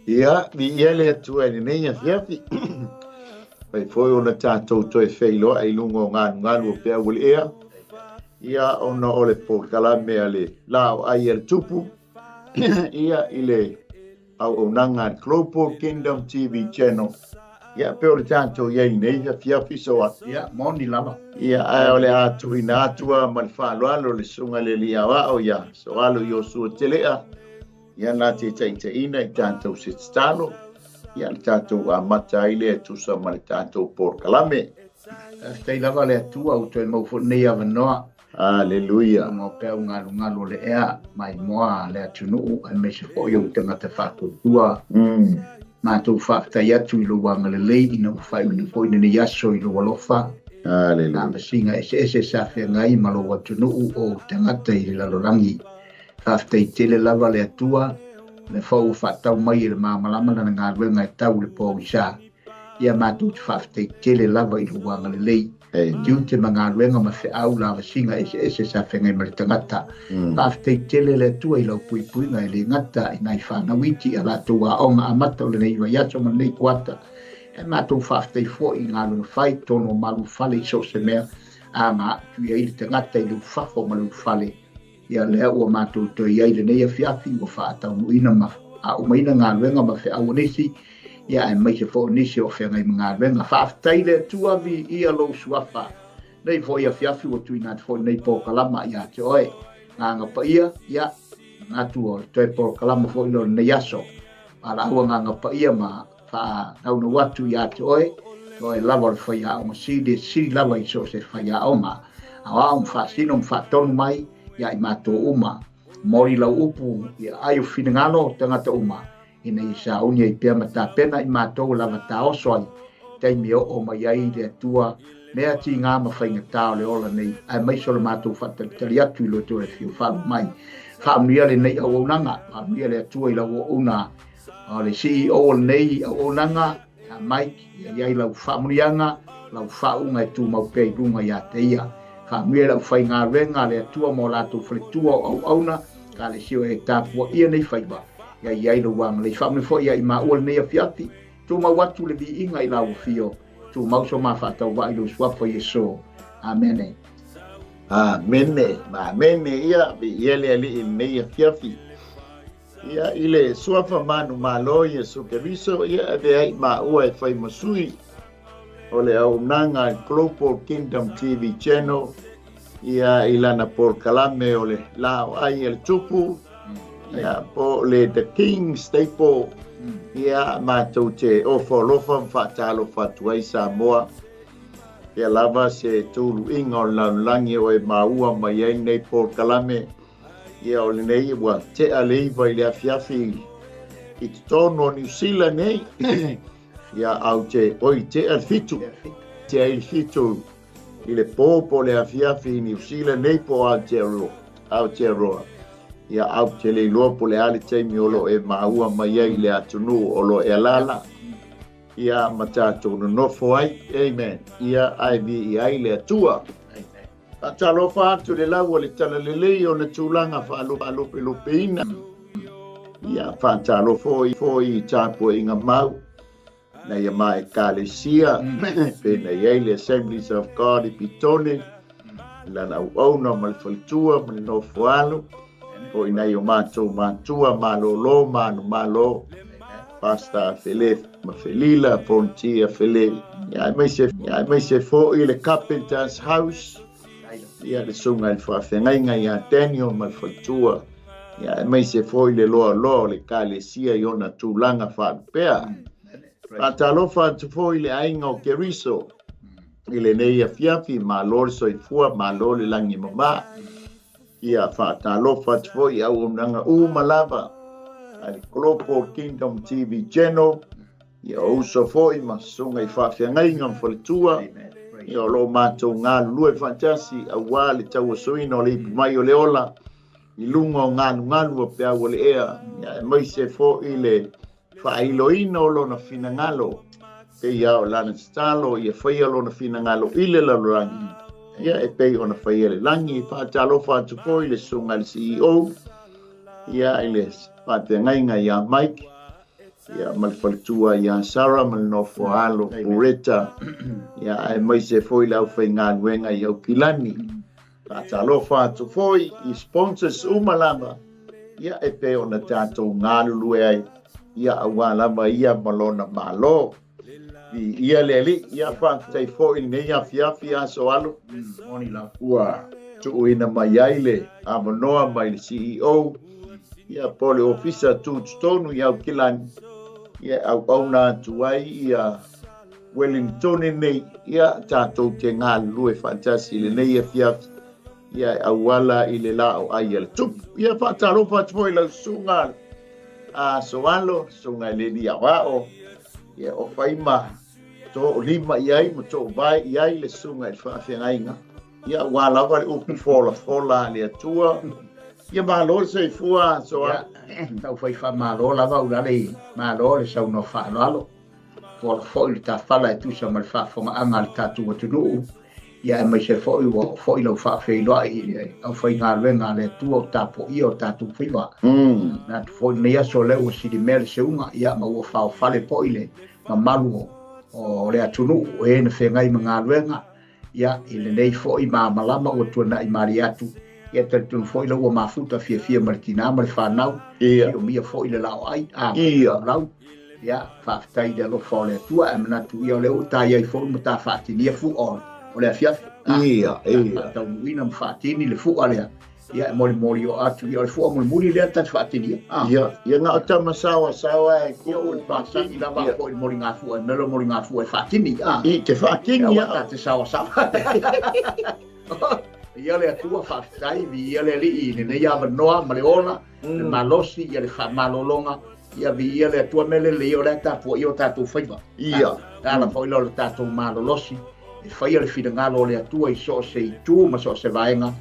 Ia, viia le Atua i lenei afiafi. Fai foi ona tatou toe feiloai i luga o galugalu o peau o le ea. Ia, ona o le polokalame a le laoai a le Tupu. Ia, i le auaunaga a le Global Kingdom TV Channel. Ia, pei o le tatou i ai nei afiafi Soa. Ia, moni lava. Ia, ae o le a tuuina atu lava ma le faaaloalo le susuga i le Alii Aoao ia Soalo Iosua Telea. Ia na te taitaiina i tatou se tatalo. Ia, le tatou amata ai lea e tusa ma le tatou polokalame. Faafetai lava le Atua ua toe maua foi lenei avanoa. Aleluia. Luga o peau galugalu o le ea maimoa le atunuu aemaise foi o tagata faatuatua. Matou faafetai atu i lou agalelei ina ua faaiuina foi lenei aso i lou alofa. Aleluia. Faamasina eseese sa feagai ma lou atunuu o ou tagata i le lalolagi. Faafetai tele lava le Atua, le foi ua faatau mai e le malamalama lana galuega e tau i le pogisa. Ia matou te faafetai tele lava i lou agalelei. Tiute ma galuega ma feau lavasiga eseese sa feagai ma le tagata. Faafetai tele le Atua i lau puipuiga e le gata i nai fanau iti a latou aoga amata o lenei vaiaso ma lenei kuata. E matou faafetai foi i galuega fai totonu o malu fale i so o se mea a maatu i ai le tagata i le ufafo ma le ufale. Ia lea ua matou toe i ai lenei afiafi ua faataunuuina ma faaumaina galuega ma feau o nisi, ia aemaise foi o nisi o feagai ma galuega. Faafetai le Atua, viia lou suafa. Nei foi afiafi ua tuuina atu foi lenei polokalama ia te oe. Agaga Paia, ia, manatu o le toe polokalama foi lea o lenei aso. Valaau Agaga Paia ma faanaunau atu ia te oe, o oe lava o le faiaoga sili, e sili lava i so o se faiaoga. Aoao ma faasino ma faatonu mai ia i matou uma. Moli lau upu i aai o finagalo o tagata uma, ina ia sauni ai pea ma tapena i matou e lava taoso ai, taimi e oo mai ai le Atua, mea tiga ma faigata o le ola nei, aemaise o le matou faatalitali atu i lo toe afio faalu mai. Faamanuia lenei auaunaga, faamanuia le Atua i lau auauna o le CEO o lenei auaunaga, ia Mike, ia i ai lau faamanuiaga, lau faauuga e tumau pea i luga ia te ia. Faamanuia i le aufaigaluega a le Atua ma o latou faletua o auauna, Ekalesia o e tapuaia nei faiva, ia i ai lou agalelei. Faamanuia foi ia i maua lenei afiafi, tumau atu le viiga i lau afio, tumau so ma faatauvaa i lou suafa Iesu. Amene. Amene, amene. Ia, viia le Alii i lenei afiafi. Ia, i le suafa manumalo Iesu Keriso, ia avea ai maua e fai ma sui o le auaunaga Global Kingdom TV Channel, ia i lana polokalame o le laoai a le Tupu, ia po o le The King's Table, ia matou te ofo alofa ma faatalofa atu ai Samoa. Ia lava se tuluiga o le lalolagi o e maua mai ai lenei polokalame. Ia o lenei ua tea le 9 i le afiafi i totonu o Niu Sila nei. Ia au te oi tea le 7. Tea i le 7 i le pō po le afiafi i Niu Sila nei po Aotearoa. Aotearoa. Ia au te le iloa po le a le taimi o lo e maua mai ai i le atunuu o lo e alaala. Ia ma tatou nonofo ai. Amen. Ia ai viia ai le Atua. Faatalofa atu le lau o le talalelei o na tulaga faalupelupeina. Ia faatalofa foi i tapuaiga mau na ia ma Ekalesia, pei ona i ai le Assemblies of God i Petone, lana auauna ma le faletua ma le nofoalo, foi nai o matou matua malolo manumalo, Pastor Fele ma Felila, Fontia Fele, ia aemaise foi le Carpenter's House, ia le susuga i le faafeagaiga ia Daniel ma le faletua, ia aemaise foi le loaloa o le Ekalesia i ona tulaga faalupea. Faatalofa atu foi le aiga o Keriso i lenei afiafi, malo le soifua, malo le lagi mama. Ia faatalofa atu foi i auaunaga uma lava a le Global Kingdom TV Channel, ia o uso foi ma susuga i faafeagaiga ma faletua, ia o lo matou galulue faatasi aua le tauasoina o le ipu mai o le ola i luga o galugalu o peau o le ea, ia aemaise foi le faailoina o lona finagalo, pei a o lana tatalo ia faia lona finagalo i le lalolagi, ia e pei ona faia le lagi. Faatalofa atu foi le susuga i le CEO, Ia i le faafeagaiga ia Mike, ia ma le faletua ia Sarah ma le nofoalo Pureta, ia aemaise foi le aufaigaluega i Aukilani. Faatalofa atu foi i sponsors uma lava, ia e pei ona tatou galulue ai, ia auā lava ia ma lona Malo. Viia le Alii, ia faafetai foi i lenei afiafi aso alo, ua tuuina mai ai le avanoa mai le CEO, ia po o le Ofisa Tutotonu i Aukilani, ia e auauna atu ai ia Wellingtone nei, ia tatou te galulue faatasi i lenei afiafi, ia e auala i le laoai a le Tupu. Ia faatalofa atu foi i lau susuga aso alo, susuga i le alii aoao, ia o fai ma toolima i ai ma toovae i ai le susuga i le faafeagaiga, ia ua lava le upu folafola a le Atua. Ia malo le soifua aso alo. Ia, tau fai faamalo lava ulale i malo le saunoa faaaloalo. Fola foi le tafala e tusa ma le faafofogaaga a le tatou atunuu, ia aemaise foi ua oo foi lau faafeiloai i le aufaigaluega a le Atua o tapuaia o tatou faiva. Manatu foi lenei aso lea ua silimea le seuga, ia ma ua faofale foi le mamalu o le atunuu o e na feagai ma galuega, ia i lenei foi malamalama ua tuanai malie atu, ia talitonu foi la ua mafuta fiafia ma le tinā ma le fanau, Ia. siomia foi le laoai, a Ia. lau, ia faafetai i le alofa o le Atua, ae manatu ia o lea ua ta i ai foi ma ta faatinia fua o le afiafi. Ia, Ta ia. faataunuuina ma faatini le fua lea, ia e molimoli o atu, ia o le fua mulimuli lea ta te faatinia. Ia, ia na o tama sawa sawa e Ia ku ua le masani faatini. lava Ia. foi i le moligafua, e mea o le moligafua e faatini. I te faatini Ia ua ia. ta te sawa sawa. Ia le Atua faafetai, viia le Alii i lenei avanoa ma le ola, le malosi, ia le faamalologa, ia viia le Atua mea lelei o le a tapuaia o tatou faiva. Ia. E ala foi la o le tatou malolosi, e faia le finagalo o le Atua i so o se itu ma so o se vaega,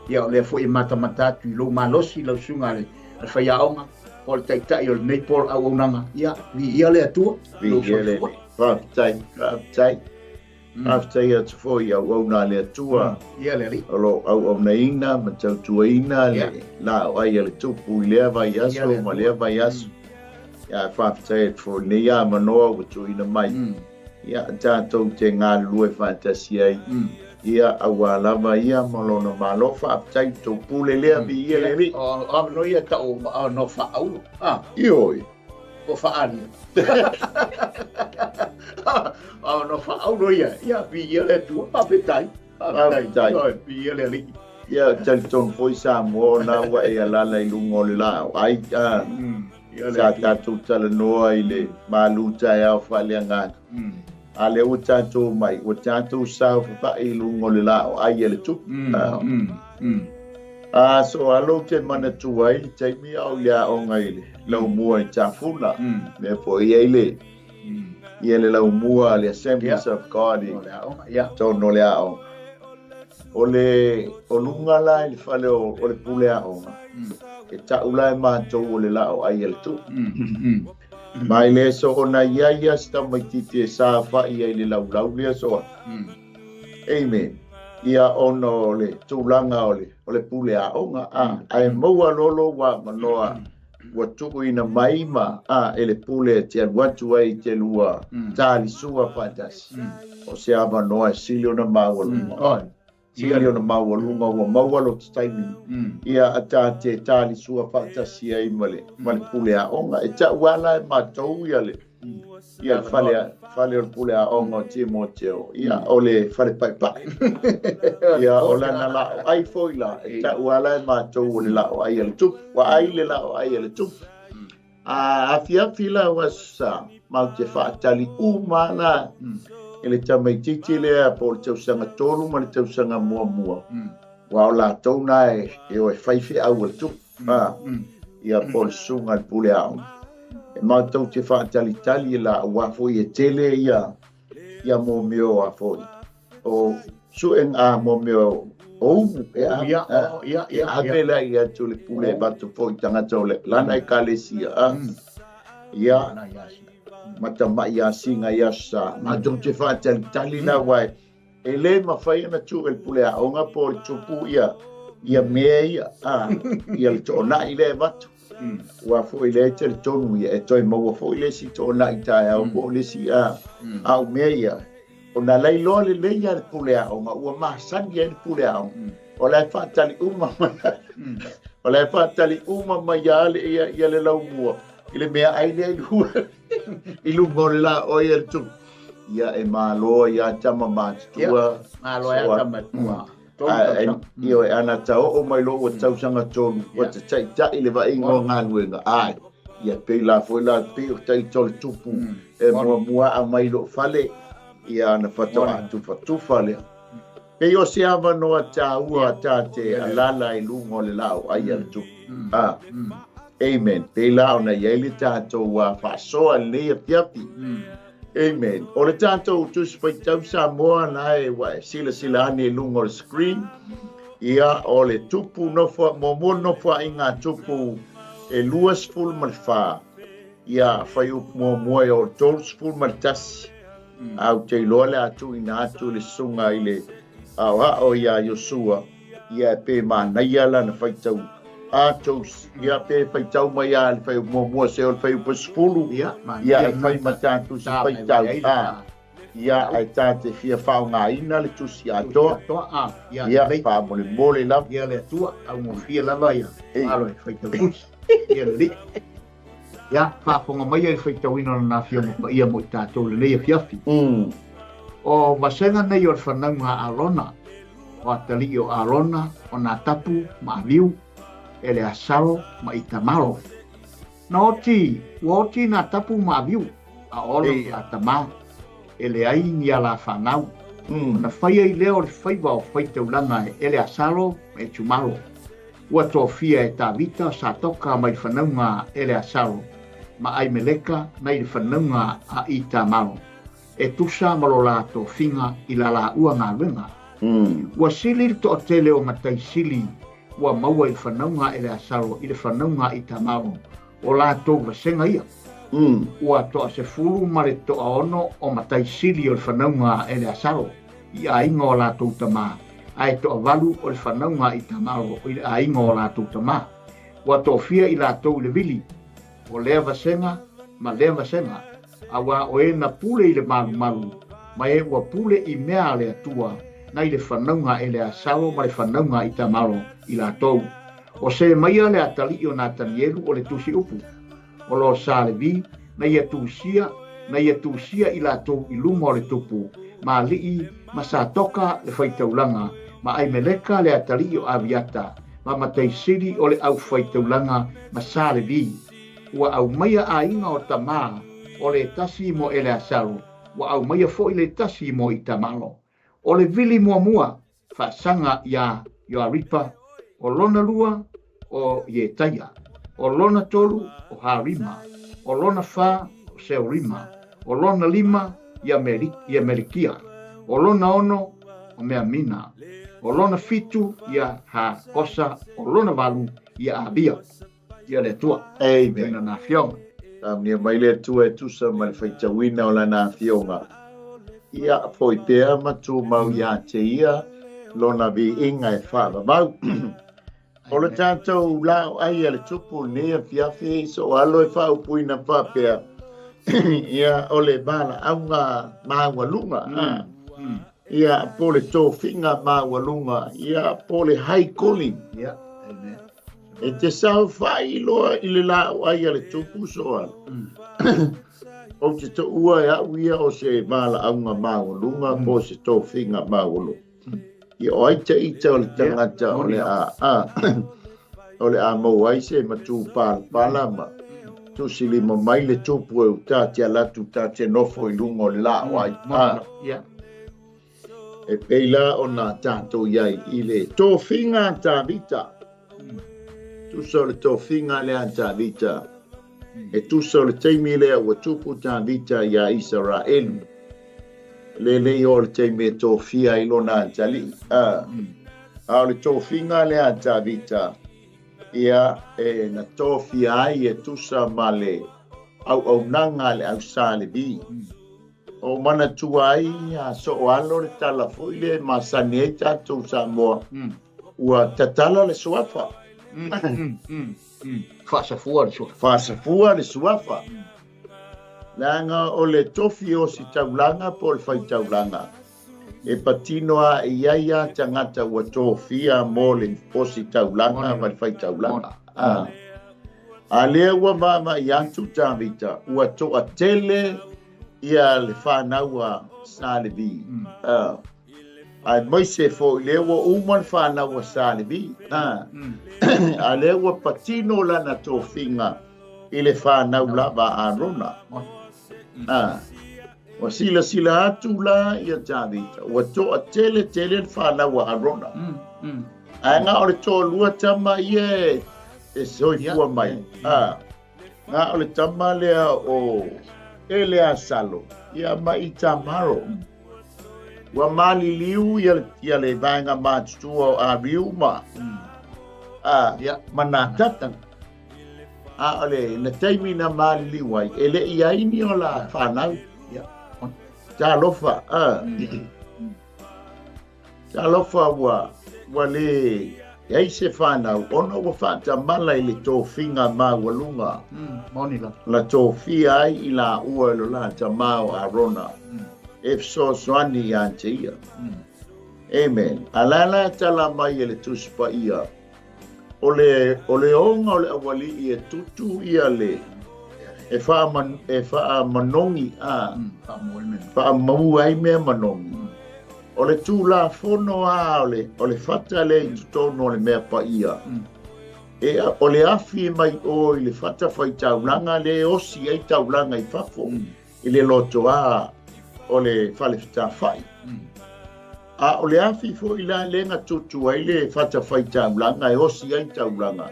ia o lea foi e matamata atu i lou malosi lau susuga le faiaoga, po o le taitai o lenei po o le auaunaga, ia viia le Atua, lou Viia le soifua. Alii. Faafetai, faafetai. Faafetai atu foi i auauna a le Atua. Ia le Alii. O lo o auaunaina ma tautuaina le laoai a le Tupu i lea vaiaso Ia le ma Atua. lea vaiaso. Ia faafetai atu foi i lenei avanoa ua tuuina mai. Ia tatou te galulue faatasi ai. Ia auā lava ia ma lona malo. Faafetai tou pule lea viia le Alii. O avanoa ia tau no faaaulo. Ioi. O faaali. No faaaulo ia. Ia viia le Atua. Faafetai. Faafetai. Oi, viia le Alii. Ia talitonu foi Samoa na ua e alala i luga o le laoai. Ia le Sa Atua. tatou talanoa i le malu taeao faaleagaga. A lea ua tatou mai, ua tatou saofafai i luga o le laoai a le Tupu. So alo te manatua ai le taimi au i le aoga i le laumua i Tafuna. Mea foi i ai le ia le laumua le Assemblies of God i O le aoga, ia. tonu o le aoga. O le o luga la i le fale o le pule aoga. E tau la e mātou o le laoai a le Tupu. Mai le so ona ia ia se tamaitiiti e saofai ai le laulau lea soa. Amen. Ia ona o le tulaga o le pule aoga. Ae maua lolo ua manoa ua tuuina mai ma e le pule e te alu atu ai te lua talisua faatasi. O se avanoa e sili ona maualuga. Sili ona maualuga ua maua lo te taimi. Ia a tā te talisua faatasi ai ma le pule aoga. E tau ala e mātou ia le ia le fale o le pule aoga o Timoteo. Ia o le fale paipai. Ia o lana lao ai foi la. E tau ala e mātou o le lao ai a le tupu. Ua ai le lao ai a le tupu. A afiafi la ua sa mau te faatali uma la. E le tamaitiiti lea po o le tausaga tolu ma le tausaga muamua. Ua o latou na e o e fai feau a le tupu. Ia po o le susuga a le pule aoga. E mātou te faatalitali la ua foi e tele ia ia mō meo a foi. O sueng a mō meo o umu e a Ia, o, ia, e ia, ave ia. la ia tu le pule batu foi tangata o le lana e kalesia. Ia. Lana ia si. Mata mai ia singa ia sa. Mātou te faatalitali la wai. E le mawhai ana tu el pule aoga po le tupu ia ia mea ia. Ia le to'onai le vatu. Ua fo'i le talitonu ia e toe maua fo'i le isi to'ona'i taeao po o le isi a o mea ia ona lailoa lelei a le pule a'oga ua masani ai le pule a'oga o le fa'atali uma mai o le fa'atali uma mai ia le ia ia le laumua i le mea ai lea i lua i luga o le la o ia le tupu ia e maloa ia tama matutua. Malo ia tama tua. Io e ana tao o mai lo ua tausaga tolu ua tataita'i le vaaiga o galuega ai ia pei la foi la pei o taita o le tupu e muamua a mai lo'u fale ia ana fato'a tufatufa lea pei o se avanoa tāua tate alala i luga o le la'au ai a le tupu a. Amen. Pei la ona iai le tatou fa'asoa lenei afiafi. Amen. O le tatou Tusi Faitau Samoa na e ua e silasila ane i luga o le screen. Ia o le tupu nofo muamua nofoa'iga tupu e 24. Ia fai upu muamua e o 31. Au te iloa le atu'ina atu le susuga i le a'oa'o iā Iosua. Ia e pe manaia lana faitau atou ia pe faitau mai a le fai muamua se o le fai upu 10. Ia, ia e fai ma tatou si faitau a ia ai tate fia faaaogāina le tusi atoa. Atoa a. Ia ia faamolemole lava. Ia le Atua augofie lava ia. Malo e faitau tusi. Ia le ia faafofoga mai ai le faitauina o lana afioga paia mo i tatou lenei afiafi. O vasega nei o le fanauga a Alona, o atali'i o Alona, o Natapu ma Aviu, Eleasaro ma Itamaro. Na oti, ua oti Natapu ma Aviu, a o olo la tamā, e leai ni ala whanau. Na whaia i leo le faiva o faitaulaga e Eleasaro ma Etumaro. Ua tofia e Tavita sa toka mai whanauga Eleasaro, ma Aimeleka nei le whanauga a Itamaro. E tusa ma lo la tofiga i la la ua galuega. Ua sili le to'atele o matai sili ua maua i le fanauga Eleasaro i le fanauga Itamaro o latou vasega ia. Ua to'asefulu ma le to'aono o matai sili o le fanauga Eleasaro i aiga o latou tamā ae to'avalu o le fanauga Itamaro i le aiga o latou tamā. Ua tofia i latou i le vili o lea vasega ma lea vasega auā o e na pule i le malumalu ma e ua pule i mea a le Atua nai le fanauga Eleasaro ma le fanauga Itamaro i latou. O se maia le atali'i o Natanielu o le tusi upu. O lo sa Levi na ia tusia i latou i luma o le tupu ma ali'i ma Satoka le faitaulaga ma Aimeleka le atali'i o Aviata ma mataisili o le au faitaulaga ma sa Levi. Ua aumaia aiga o tamā o le tasi mo Eleasaro ua aumaia fo'i le tasi mo Itamaro. O le vili muamua faasaga iā Ioaripa, o lona lua o Ietaia, o lona tolu o Harima, o lona fā o Seorima, o lona lima ia Melikia, o lona ono o Meamina, o lona fitu ia Hakosa, o lona valu ia Abia. Ia le Atua. Amen. Na na afioga. Faamanuia mai le Atua e tusa ma le faitauina o lana afioga. Ia fo'i pea ma tumau iā te ia lona viiga e faavavau. O le tatou la'au ai a le tupu lenei afiafi so alo e faaupuina faapea ia o le valaauga maualuga ia po le tofiga maualuga ia po le high calling. Ia. Amen. E te saofa'i loa i le la'au ai a le tupu so alo. Ou te to'ua e a'u ia o se valaauga maualuga po se tofiga maualuga. Ia o ai ta'ita o le tagata o le a o le a maua ai se matū palapala ma tusilima mai le tupu e utā te alatu tā te nofo i luga o le la'au ai. Ia. E pei la ona tatou iai i le tofiga a Tavita. Tusa o le tofiga lea a Tavita. E tusa o le taimi lea ua tupu Tavita iā Isaraelu. Lelei o le taimi e tofia ai lona atali'i. A o le tofiga lea a Tavita ia e na tofia ai e tusa ma le auaunaga a le ausā Levi. O manatua ai a so'o alo le tala fo'i le masani ai tatou Samoa. Ua tatala le suafa. Faasafua le suafa. Faasafua le suafa. Leaga o le tofi ositaulaga po o le faitaulaga e patino a i ai a tagata ua tofia mo le ositaulaga ma le faitaulaga. A lea ua vaavaai atu Tavita ua toatele ia le fanau a Sa Levi. Aemaise foi lea ua uma le fanau a Sa Levi. A lea ua patino lana tofiga i le fanau lava a Arona. Ua silasila atu la ia Tavita ua toatele tele le fanau a Arona. Ae na o le toalua tama ia e soifua mai. Na o le tama lea o Eleasalo ia ma Itamaro. Ua maliliu ia le vaega matutua o Aviu ma ma Natata. A o le taimi na maliliu ai, e le i ai ni o la fanau. Talofa, talofa ua le ai se fanau, ona ua faatamala i le tofiga maualuga. Moni la. Na tofia ai i la ua i lo la tamā o Arona. E fesoasoani ia te ia. Amen. A la la tala mai e le Tusi Paia, o le oga o le aualii e tutu ia le e faamanogi a faamaua ai mea manogi. O le tulafono a o le fata le i totonu o le mea paia. E o le afi mai o i le fata faitaulaga le osi ai taulaga i fafo i le lotoa o le falefetafai. A o le afi foi la le na tutu ai le fata faitaulaga e osi ai taulaga.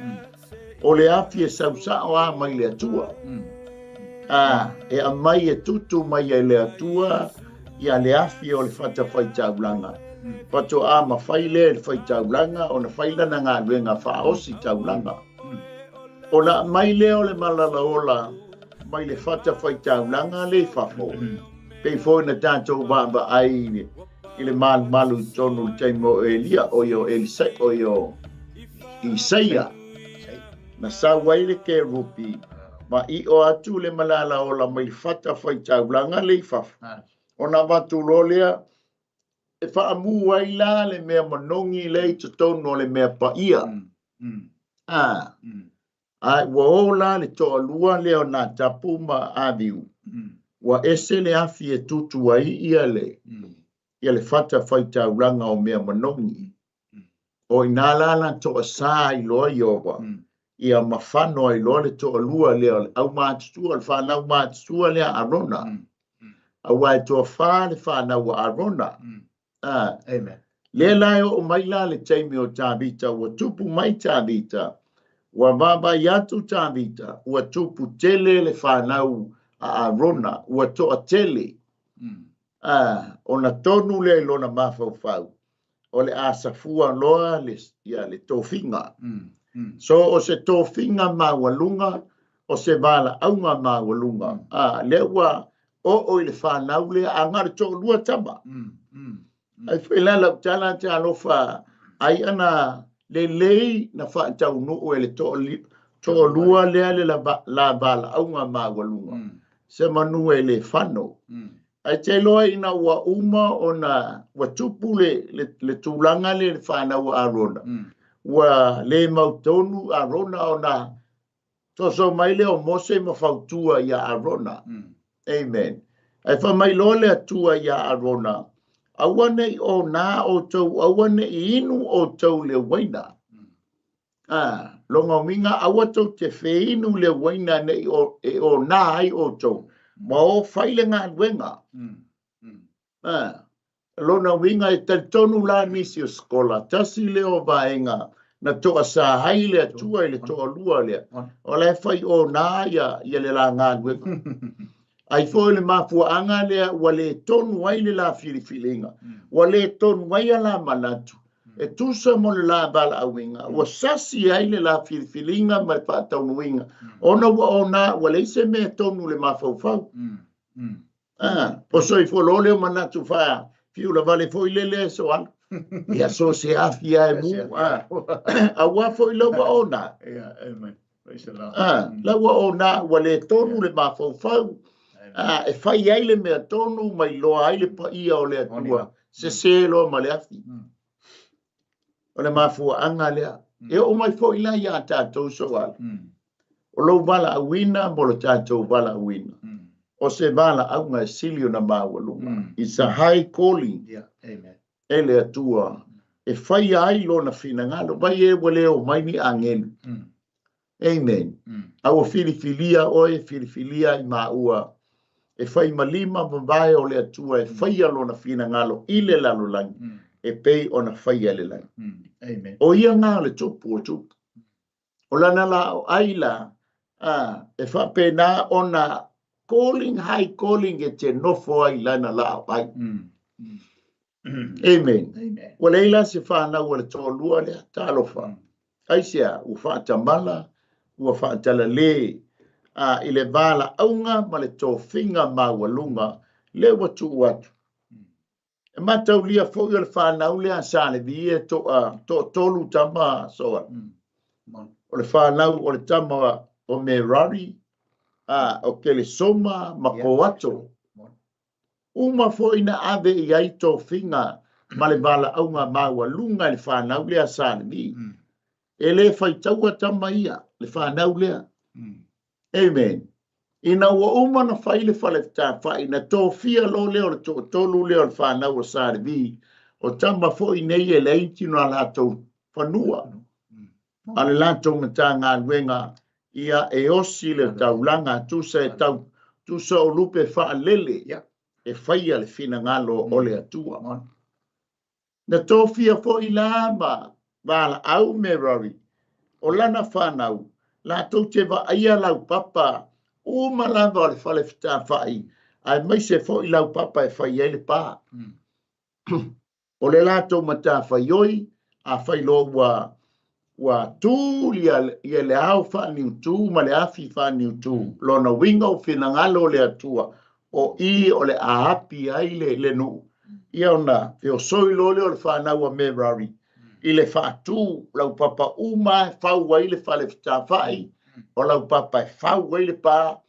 O le afi e sausao a mai le Atua. A e amai e tutu mai ai le Atua ia le afi o le fata faitaulaga. Pato a mawhai le le faitaulaga o na whailana ngā luenga whaosi taulaga. O la mai lea o le malala ola mai le fata faitaulaga le fafo. Pei foi na tātou vaava ai i le malu i tonu le taimi o Elia o i o Elisai o i o Isaia. Na sau ai le kerupi ma i o atu le malala ola mai le fata faitaulaga le fafo. O na watu loa lea e whaamu ai la le mea manogi le i totonu o le mea paia. A ua o la le toalua lea o nā tapu ma Aviu. Ua ese le afi e tutu ai ia le fata faitaulaga o mea manogi. O ina la la toa sa i loa Iowa. Ia mafano ai loa le toalua lea o le au matutua, le whanau matutua lea Arona. Aua e toa wha le whanau a Arona. Amen. Le la e o mai la le taimi o Tavita, ua tupu mai Tavita, ua vaavaai atu Tavita, ua tupu tele le whanau a Arona, ua toa tele. Ona tonu lea i lona mafaufau, o le asafua loa le, ia, le tofiga. So o se tofiga maualuga, o se valaauga maualuga. Lea ua oo i le whanau lea, a ngā le toalua tama. Ai foi la lau tala te alofa, ai ana le lei na whaataunuu e le toalua lea le la valaauga maualuga. Se manu e le whano. Ai te loa ina ua uma ona ua tupu le tulaga le whanau a Arona. Ua le mautonu Arona ona soso mai le o Mose ma fautua ia Arona. Amen. Ai wha mai loa le atua ia Arona, aua nei o nā o tau, aua nei inu o tau le waina. Longa uiga aua tau te wheinu le waina nei o, e o nā ai o tau. Ma o whai le ngā luenga. Lona uiga e talitonu la nisi o skola, tasi le o vaenga, na toa sa hai le atua i le toa lua lea. O le whai o nā ia le la ngā luenga. Ai foi le mafuaanga lea ua le tonu ai le la filifilinga. Ua le tonu ai a la manatu. E tusa mo le la valaauina. Ua sasi ai le la filifilinga ma le faataunuina. Ona ua ona ua leai se mea tonu le mafaufau. O soifua loa lea o manatu wha fiula vale foi le le so alu. Ia so se afi lava e mu, a. Aua foi la ua ona. Yeah, amen. Praise the Lord. A, la ua ona, ua le tonu le mafaufau. A, e fai ai le mea tonu ma iloa ai le paia o le Atua, sese loa ma le afi. O le mafuaaga lea. E oo mai foi la iā tatou Soala. O lou valaauina mo le tatou valaauina. O se valaauga e sili ona maualuga. It's a high calling. Yeah, amen. E le Atua e faia ai lona finagalo. Vai e ua le o mai ni agelu. Amen. A ua filifilia oe, filifilia i maua e fai ma lima mavae o le Atua e faia lona finagalo i le lalolagi e pei ona faia i le lagi. Amen. O ia na o le tupu o tupu. O lana la o ai la, a, e faapena ona calling, high calling e te nofo ai lana la o ai. Amen. Amen. Ua leai la se fanau a le toalua lea, talofa. Aisea, ua faatamala, ua faatalalē, a, i le valaauga ma le tofiga maualuga lea ua tuu atu. E mataulia foi o le fanau lea a Sa Levi e toa, toatolu tama Soa. O le fanau o le tama o Merari, a, o Kelesoma ma Koato. Uma foi na ave i ai tofiga ma le valaauga maualuga i le fanau lea a Sa Levi. E le faitaua tama ia, le fanau lea. Amen. Ina ua uma na fai le fale fetafa'i, na tofia loa lea o le toatolu lea o le fanau a Sa Levi, o tama foi nei e leai ni tino a latou fanua, a le latou Matagaluega, ia e osi le taulaga, tusa e tau, tusa o lupe faalele e faia le finagalo o le Atua. Na tofia foi la ma valaau Merari, o lana fanau, latou te vaaia laupapa uma lava o le fale fetafa'i, aemaise foi laupapa e fai ai le pa. O le latou matafaioi, afai loa ua ua tu ia, ia le ao faaniutū ma le afi faaniutū, lona uiga o finagalo o le Atua, o i o le a api ai le, le nuu, ia ona feosoi loa lea o le fanau a Merari i le faatū laupapa uma e fau ai le fale fetafa'i, o laupapa e fau ai le pa,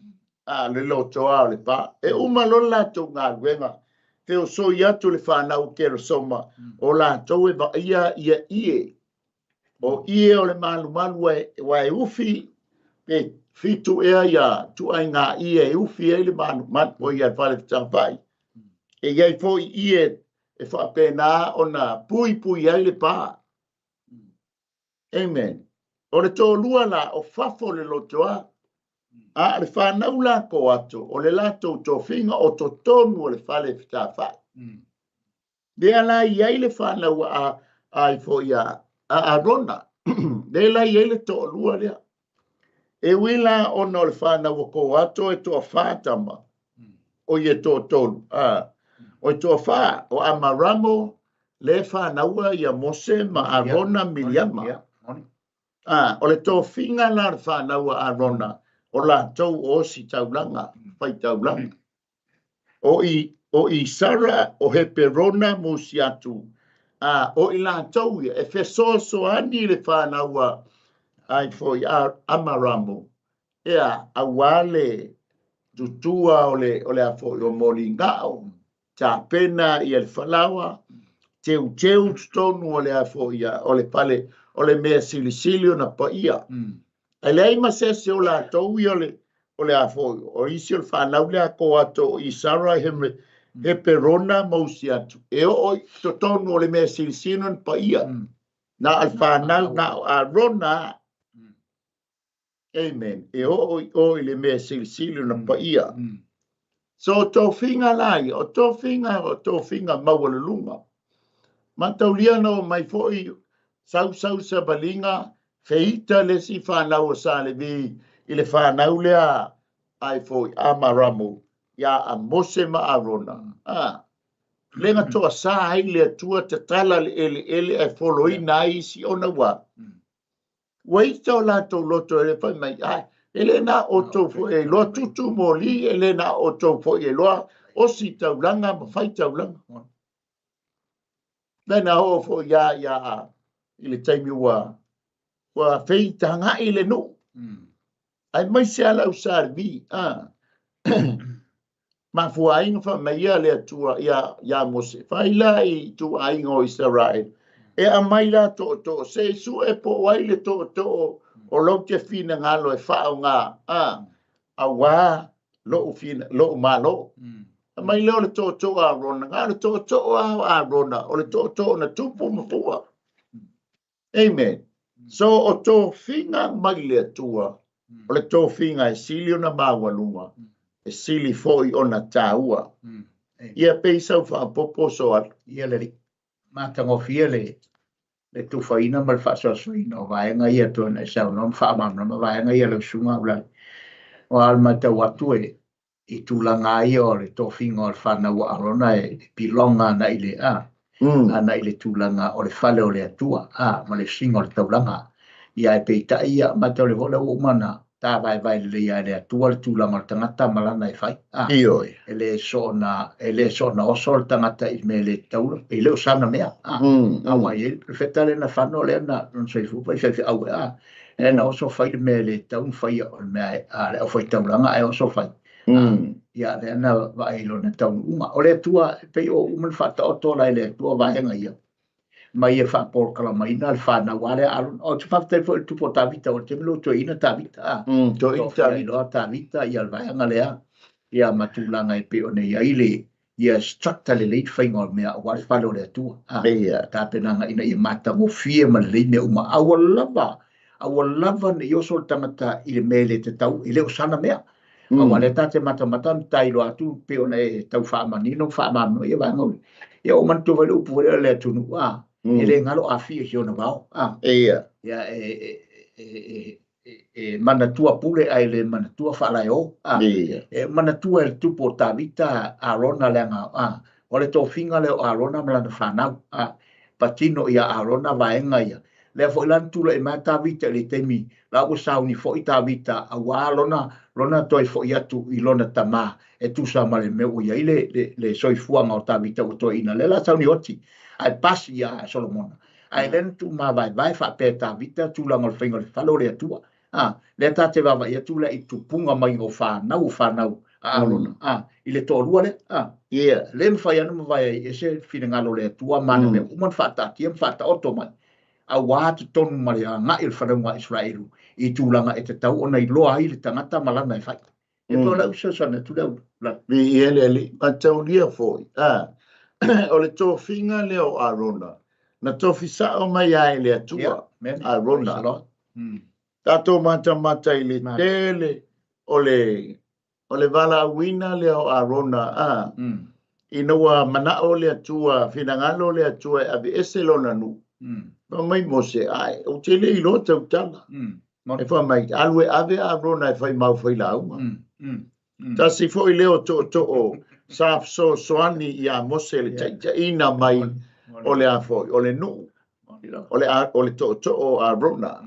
a le lotoa o le pa. E uma loa le latou galuega, feosoi atu le fanau o Keresoma, o latou e vaaia ia ie. O ie o le malumalu ua e ufi, pe fitu ea ia tuaiga ie e ufi ai le malumalu o ia fale fetafa'i. E i ai foi ie e faapena ona puipui ai le pa. Amen. O le toalua la, o fafo o le lotoa, a o le fanau la Koato, o le latou tofiga o totonu o le fale fetafa'i. Lea la i ai le fanau a ai foi a Arona. Lea la i ai le toalua lea. E ui la ona o le fanau a Koato e toafa tama, o ia toatolu, a, o e toafa, o Amaramo, le fanaua ia Mose ma Arona Miliama. A, o le tofiga la o le fanau a Arona, o latou o osi taulaga, fai taulaga. O i, o Isara, o Heperona ma Usiatu, a, o i latou ia, e fesoasoani le fanau a ai foi a Amaramo, ea, aua le tutua o le, o le a foi o moligao, tapena ia le falaoa, teuteu totonu o le a foi ia, o le fale, o le mea silisili ona paia. Ae leai ma se isi o latou ia o le, o le a foi, o isi o le fanau lea a Koato, o Isara, Heme, Heperona ma Usiatu, e oo i totonu o le mea silisili ona paia. Na o le fanau, na o Arona. Amen. E oo i o i le mea silisili ona paia. So, o tofiga la ia, o tofiga, o tofiga maualuluga. Mataulia na oo mai foi sau sau savaliga, feita le isi fanau o Sa Levi i le fanau lea ai foi Amaramo ia a Mose ma Arona. A, lea na toasā ai le Atua tatala le eleele ae foloina ai isi ona ua ua ita o latou loto e le fai mai, ai, e le na outou foi e iloa tutu moli, e le na outou foi e iloa osi taulaga ma fai taulaga. Lena oo foi ia ia i le taimi ua ua feitaga'i le nuu. Aemaise lava le au Sa Levi, a. Mafuaaina fai mai ia le Atua ia ia Mose, fai la i ituaiga o Isaraelu, e aumai la tootoo, se i sue po o ai le tootoo o lou te finagalo e faaaoga, a, auā lo'u fina lo'u malo. Aumai lea o le tootoo a Arona, na o le tootoo a o Arona, o le tootoo na tupu ma fua. Amen. So o tofiga mai le Atua, o le tofiga e sili ona maualuga, e sili foi ona taua. Ia pei sau faaopoopo Soala. Ia le alii. Matagofie le le tufaina ma le faasoasoaina o vaega ia pei ona e saunoa ma faamalamalama vaega ia lau susuga Aulale. Aua o le matau atu e i tulaga ia o le tofiga o le fanau a Arona e belong ana i le a ana i le tulaga o le fale o le Atua a ma le usiga o le taulaga. Ia ae peitai ia matau le foi lea ua uma ona tāvaevae lelei lava e le Atua le tulaga o le tagata ma lana e fai. A Ioe. E le soona e le soona oso le tagata i le mea e le tatau e le o sana mea. A aua e i ai le perofeta lea na fano lea na lona soifua pa i faifeau e a lea na oso fai le mea e le tatau ona faia o le mea a le aufai-taulaga ae oso fai. Ia lea na vaai i lona taunuuga. O le Atua e pei o uma na faataoto la e le Atua vaega ia ma ia faapolokalamaina le fanau a lea Arona. Ou te faafetai foi i le tupu o Tavita, o le taimi lea ua toeaina Tavita. A Toeaina tofia ai Tavita. Loa Tavita ia le vaega lea ia ma tulaga e pei ona i ai le ia structure lelei le faiga o le mea aua le fale o le Atua. A tapenaga ina ia matagofie ma lelei mea uma. Aua lava, aua lava ne i oso le tagata i le mea e le tatau, e le o sana mea. Aua lea ta te matamata ma ta iloa atu pei ona e tau faamanino ma faamalamalama ia vaega uli. Ia ua manatua foi le upu foi lea o le atunuu, a, e le galo Afia i si ona vao. A, ia e, e, e, e, e manatua pule ae le manatua faalaeo. A, e manatua e le tupu o Tavita Arona leaga, a, o le tofiga lea o Arona ma lana fanau. A, patino ia Arona vaega ia. Lea foi la na tulai mai Tavita i le taimi la ua sauni foi Tavita aua lona lona toe foi atu i lona tamā e tusa ma le mea ua i ai le, le, le soifuaga o Tavita ua toeaina. Lea la sauni oti ae pasi ia Solomona. Ae lea na tuumavaevae faapea e Tavita tulaga o le faiga o le fale o le Atua. A, lea ta te vaavaai atu la i tupuga mai o fanau o fanau a Arona, a, i le toalua lea. A, le mafai ona mavae ai ese finagalo o le Atua ma ana mea uma na faataatia ma faataoto mai. Aua totonu ma le agai o le fanauga a Isaraelu i tulaga e tatau ona iloa ai le tagata ma lana e fai. E pei o lau fesoasoani atu lea Ulale. Viia le Alii. Mataulia foi, a, o le tofiga lea o Arona, na tofi sao mai lava e le Atua, Amen. Arona. Praise the Lord. Tatou matamata i le tele o le o le valaauina lea o Arona, a, ina ua manao le Atua, finagalo le Atua e aveese lona nuu. Fai mai Mose, ai, ou te le iloa tautala. E fai mai, alu e ave Arona e fai mau failauga. Tasi foi lea o tootoo sa fesoasoani ia Mose le taitaiina mai o le a foi, o le nuu, o le, o le tootoo o Arona.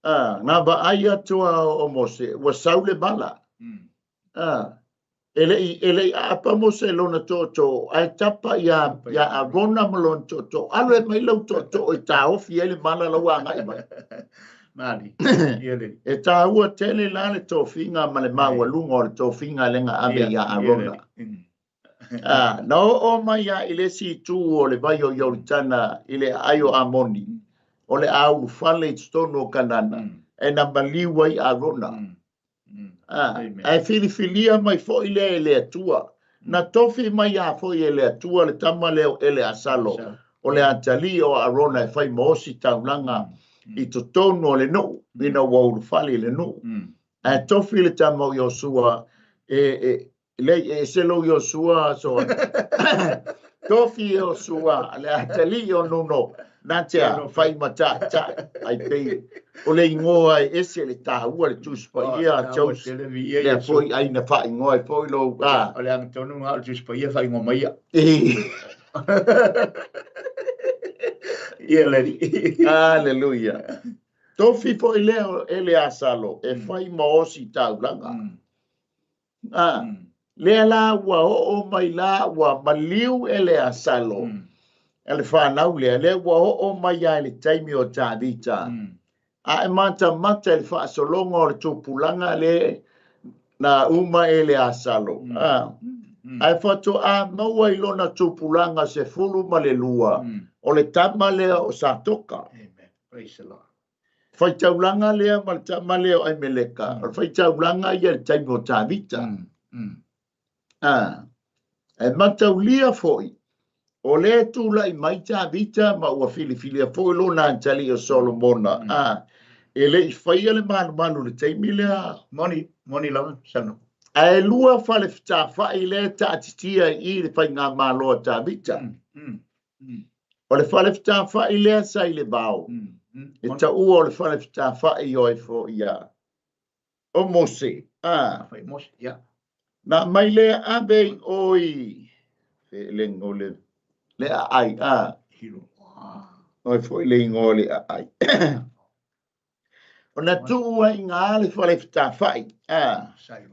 A, na vaai atu a o Mose, ua sau le mala. A, e lei e lei aapa Mose i lona tootoo, ae tapa ia ia Arona ma lona tootoo. Alu e mai lau tootoo e taofi ai le mala la ua agai mai. Mali. Ia le. E taua tele la le tofiga ma le maualuga o le tofiga lea na ave ia Arona. A, na oo mai lava i le isi itu o le vai o Ioritana i le aai o Amoni, o le a ulufale i totonu o Kanana, e na maliu ai Arona. A, ae filifilia mai foi lea e le Atua. Na tofi mai lava foi e le Atua le tama lea o Eleasalo, o le atalii o Arona e fai ma osi taulaga i totonu o le nuu, ina ua ulufale i le nuu. Ae tofi le tama o Iosua e, e lei e ese lou Iosua so tofi Iosua le atalii o Nuno na te a fai ma ta'ita'i ai pei o le igoa e ese le taua le Tusi Paia a Joseph lea foi ai na faaigoa ai foi lou a O le agatonu lena o le Tusi Paia faaigoa mai ia. Ia le alii. Hallelujah. Tofi foi lea o Eleasalo e fai ma osi taulaga. A, lea la ua oo mai la ua maliu Eleasalo. A le fanau lea, lea ua oo mai lava i le taimi o Tavita. A e matamata i le faasologa o le tupulaga lea na uma e le asalo. Ae faatoa maua i lona tupulaga 12, o le tama lea o Satoka. Amen. Praise the Lord. Faitaulaga lea ma le tama lea o Aimeleka, o le faitaulaga ia i le taimi o Tavita. E mataulia foi, o lea tulai mai Tavita ma ua filifilia foi lona atalii o Solomona. E le i faia le malumalu i le taimi lea. Moni, moni lava, sano. Ae lua fale fetafai lea taatitia i le faigamalo a Tavita. O le fale fetafai lea sa i le vao. E taua o le fale fetafai o e foia. O Mose. Fai Mose, ia. Na mai lea ave i oi. Le ngole. Le aai. Oi foi le ngole aai. O na tuua i ngā le fale fetafai. Sairo.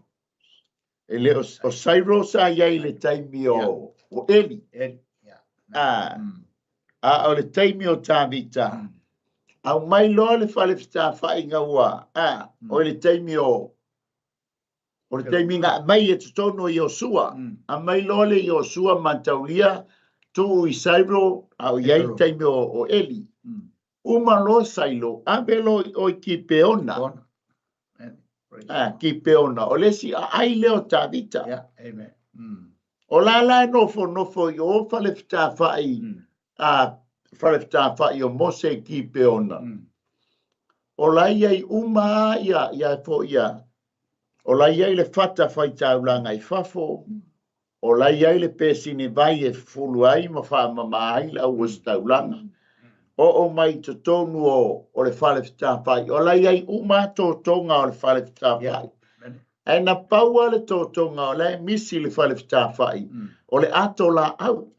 E le o Sairo sa iai le taimi o Eli. Eli, ia. A o le taimi o Tavita. Au mai loa le fale fetafai ngā ua. O le taimi o o le taimi ngā mai e totonu i Iosua. A mai loa le Iosua mataulia tuu i Sairo a o iai taimi o Eli. Uma loa Sailo, ave loa i oi Kipeona. Kipeona. O le si aai lea o Tavita. Yeah, amen. O la la e nofo nofo i o fale fetafai, fale fetafai o Mose i Kipeona. O la ia i uma ia, ia fo ia. O la ia i le fata faitaulaga i fafo. O la ia i le pesini vai e fulu ai ma whaamama ai la uastaulaga. O o mai totonu o le fale fetafai. O la ia i uma tōtonga o le fale fetafai. Ae na paua le tōtonga o la e misi le fale fetafai. O le ato la au.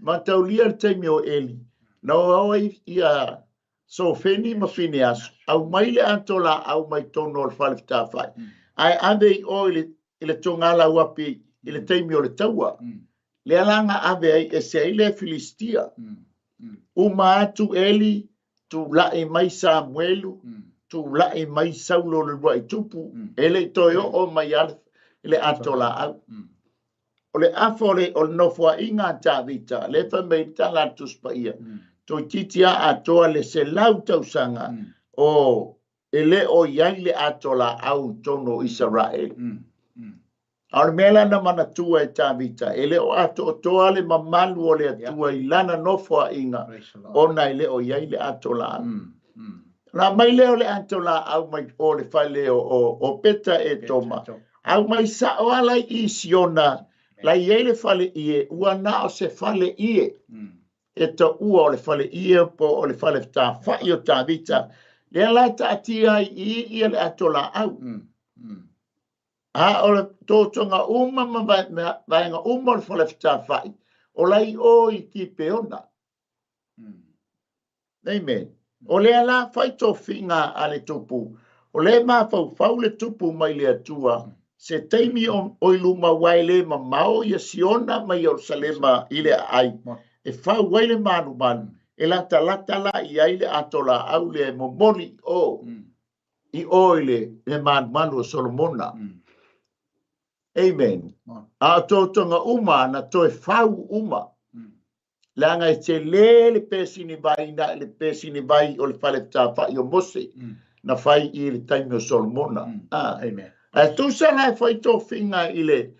Mataulia le taimi o Eli. Na o ai ia Sofeni ma Fineaso. Au mai le ato la au mai tonu o le fale fetafai. Ae ave i o i le tongala uapi i le taimi o le taua. Le alanga ave ai e se ai le Filistia. Uma atu Eli, tūla'i mai Samuelu, tūla'i mai Saulo le ruai tupu, e le toe o mai ale le ato la au. O le afa o le nofoa inga Tavita, le fa mei tala tuspaia. Toi titia atoa le se lau tausanga o e le o iai le ato la au tono Israel. A o le mea lana manatua e Tavita, e le o ato o toa le mamalu o le atua i lana nofoa inga, ona e le o iai le ato la au. La mai leo le ato la au mai o le fale o Peta e Toma. Au mai sa o ala i Siona, la iai le fale ie, ua na o se fale ie. E ta ua o le fale ie po o le fale fetafai o Tavita. Lea la taatia ai i ia le ato la au. A o le tōtonga uma ma vaenga uma o le fale fetafai, o lai o i Kipeona. Amen. O lea la fai tofiga a le tupu. O le mafaufau le tupu mai le atua. Se taimi o i luma wai le mamao ia Siona mai Yerusalema i le ai. E fau ai le malumalu. E lata lata la i ai le ato la au le momoli o. I o i le malumalu o Solomona. Amen. A tōtonga uma na toe fau uma. Leanga e te le le pesini vai na le pesini vai o le fale fetafai o Mose. Na fai i le taimi o Solomona. Amen. Ae tusa la e fai tofiga i le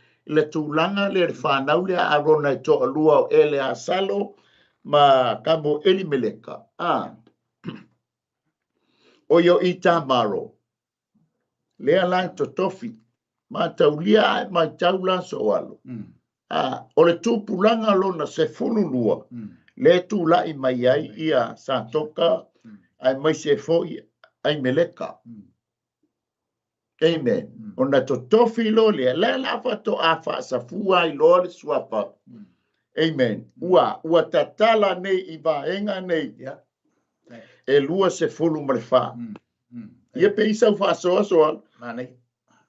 tulaga le whanau le Arona e toalua o Eleasalo ma kamo Elimeleka. O io Itamaro. Lea la totofi. Ma taulia ai mai taula soalo. O le tupulaga lona se fululua. Le tula'i mai ai ia Satoka ai mai se foi ai Meleka. Amen. Ona totofi lo lea. Le la fato a faasafua ai loa le suafa. Amen. Ua tatala nei i vaega nei. E 24. Ia pe isa faasoa soa. Manai.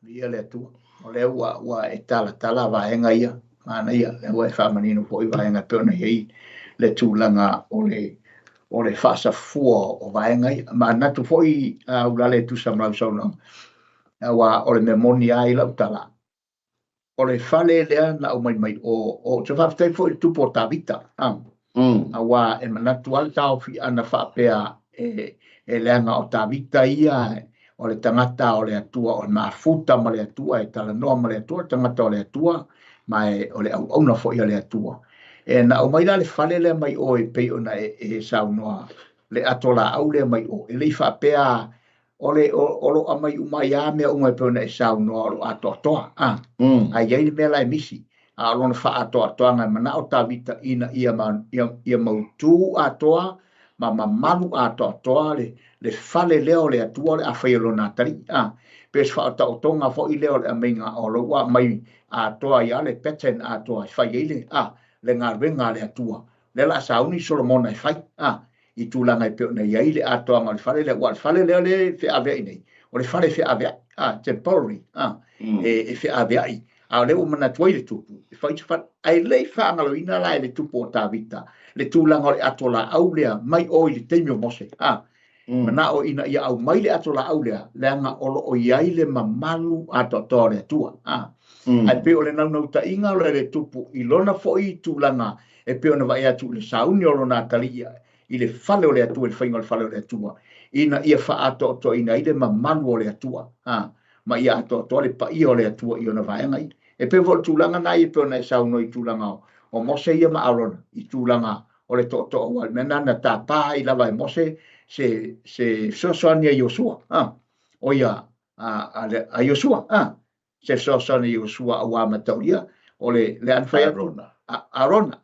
Ia le atua. O lea ua e talatala vaega ia. Mana ia. Lea ua e faamanino foi vaega pe ona iai. le tulaga o le o le faasafua o vaega ia. Manatu foi Ulalei e tusa ma lau saunoaga, aua o le mea moni lava i lau tala, o le fale lea na aumai mai o, ou te faafetai foi i le tupu o Tavita, aua e manatu lava le taofi ana faapea e leaga o Tavita ia o le tagata o le Atua, o le mafuta ma le Atua, e talanoa ma le Atua, o le tagata o le Atua, ma o le auauna foi a le Atua. E na aumai la le fale lea mai o e pei ona e saunoa le ato laau lea mai o, e le i faapea o le o lo aumai uma ai lava mea uma e pei ona e saunoa o lo atoatoa. Ae i ai le mea la e misi, a o lona faaatoatoaga e manao Tavita ina ia mautu atoa ma mamalu atoatoa le fale lea o le Atua o le a faia lona atalii. Pe o se faataotoga foi lea o le aumaiga o lo ua aumai atoa ai le pattern atoa e fai ai le galuega a le Atua. Lea o le a sauni Solomona e fai i tulaga e pei ona i ai le atoaga o le fale lea, aua o le fale lea lea e feaveai nei, o le fale e feaveai, temporary, e feaveai. A o lea ua manatu ai le tupu e fai se fale. Ae le i faagaloina la e le tupu o Tavita le tulaga o le ato laau lea mai o i le taimi o Mose. Manao ina ia aumai le ato laau lea, leaga o lo o i ai le mamalu atoatoa o le Atua. Ae pei o le naunautaiga o le tupu i lona foi tulaga e pei ona vaai atu i le sauni o lona atalii i le fale o le Atua, i le faiga o le fale o le Atua, ina ia faaatoatoaina ai le mamalu o le Atua, ma ia atoatoa le paia o le Atua i ona vaega ia. E pei foi o le tulaga na ia e pei ona e saunoa i tulaga o Mose ia ma Arona, i tulaga o le tootoo, aua o le mea lena na tapa ai lava e Mose se fesoasoani a Iosua, o ia a Iosua, se fesoasoani a Iosua aua mataulia o le a na fai atu Arona,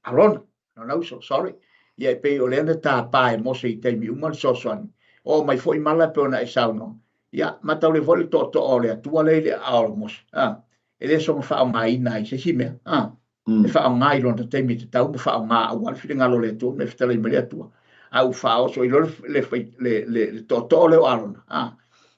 Arona, lona uso, sorry. Ia e pei o lea na tapa e Mose i taimi uma le fesoasoani. Oo mai foi mala e pei ona e saunoa. Ia, mataulia foi le tootoo o le Atua lea i le aao o Mose. E le soona faaaogaina ai se isi mea. E faaaoga i lona taimi tatau ma faaaoga aua le finagalo o le Atua ma le fetalai mai le Atua. A ua faaoso ai loa le tootoo lea o Arona.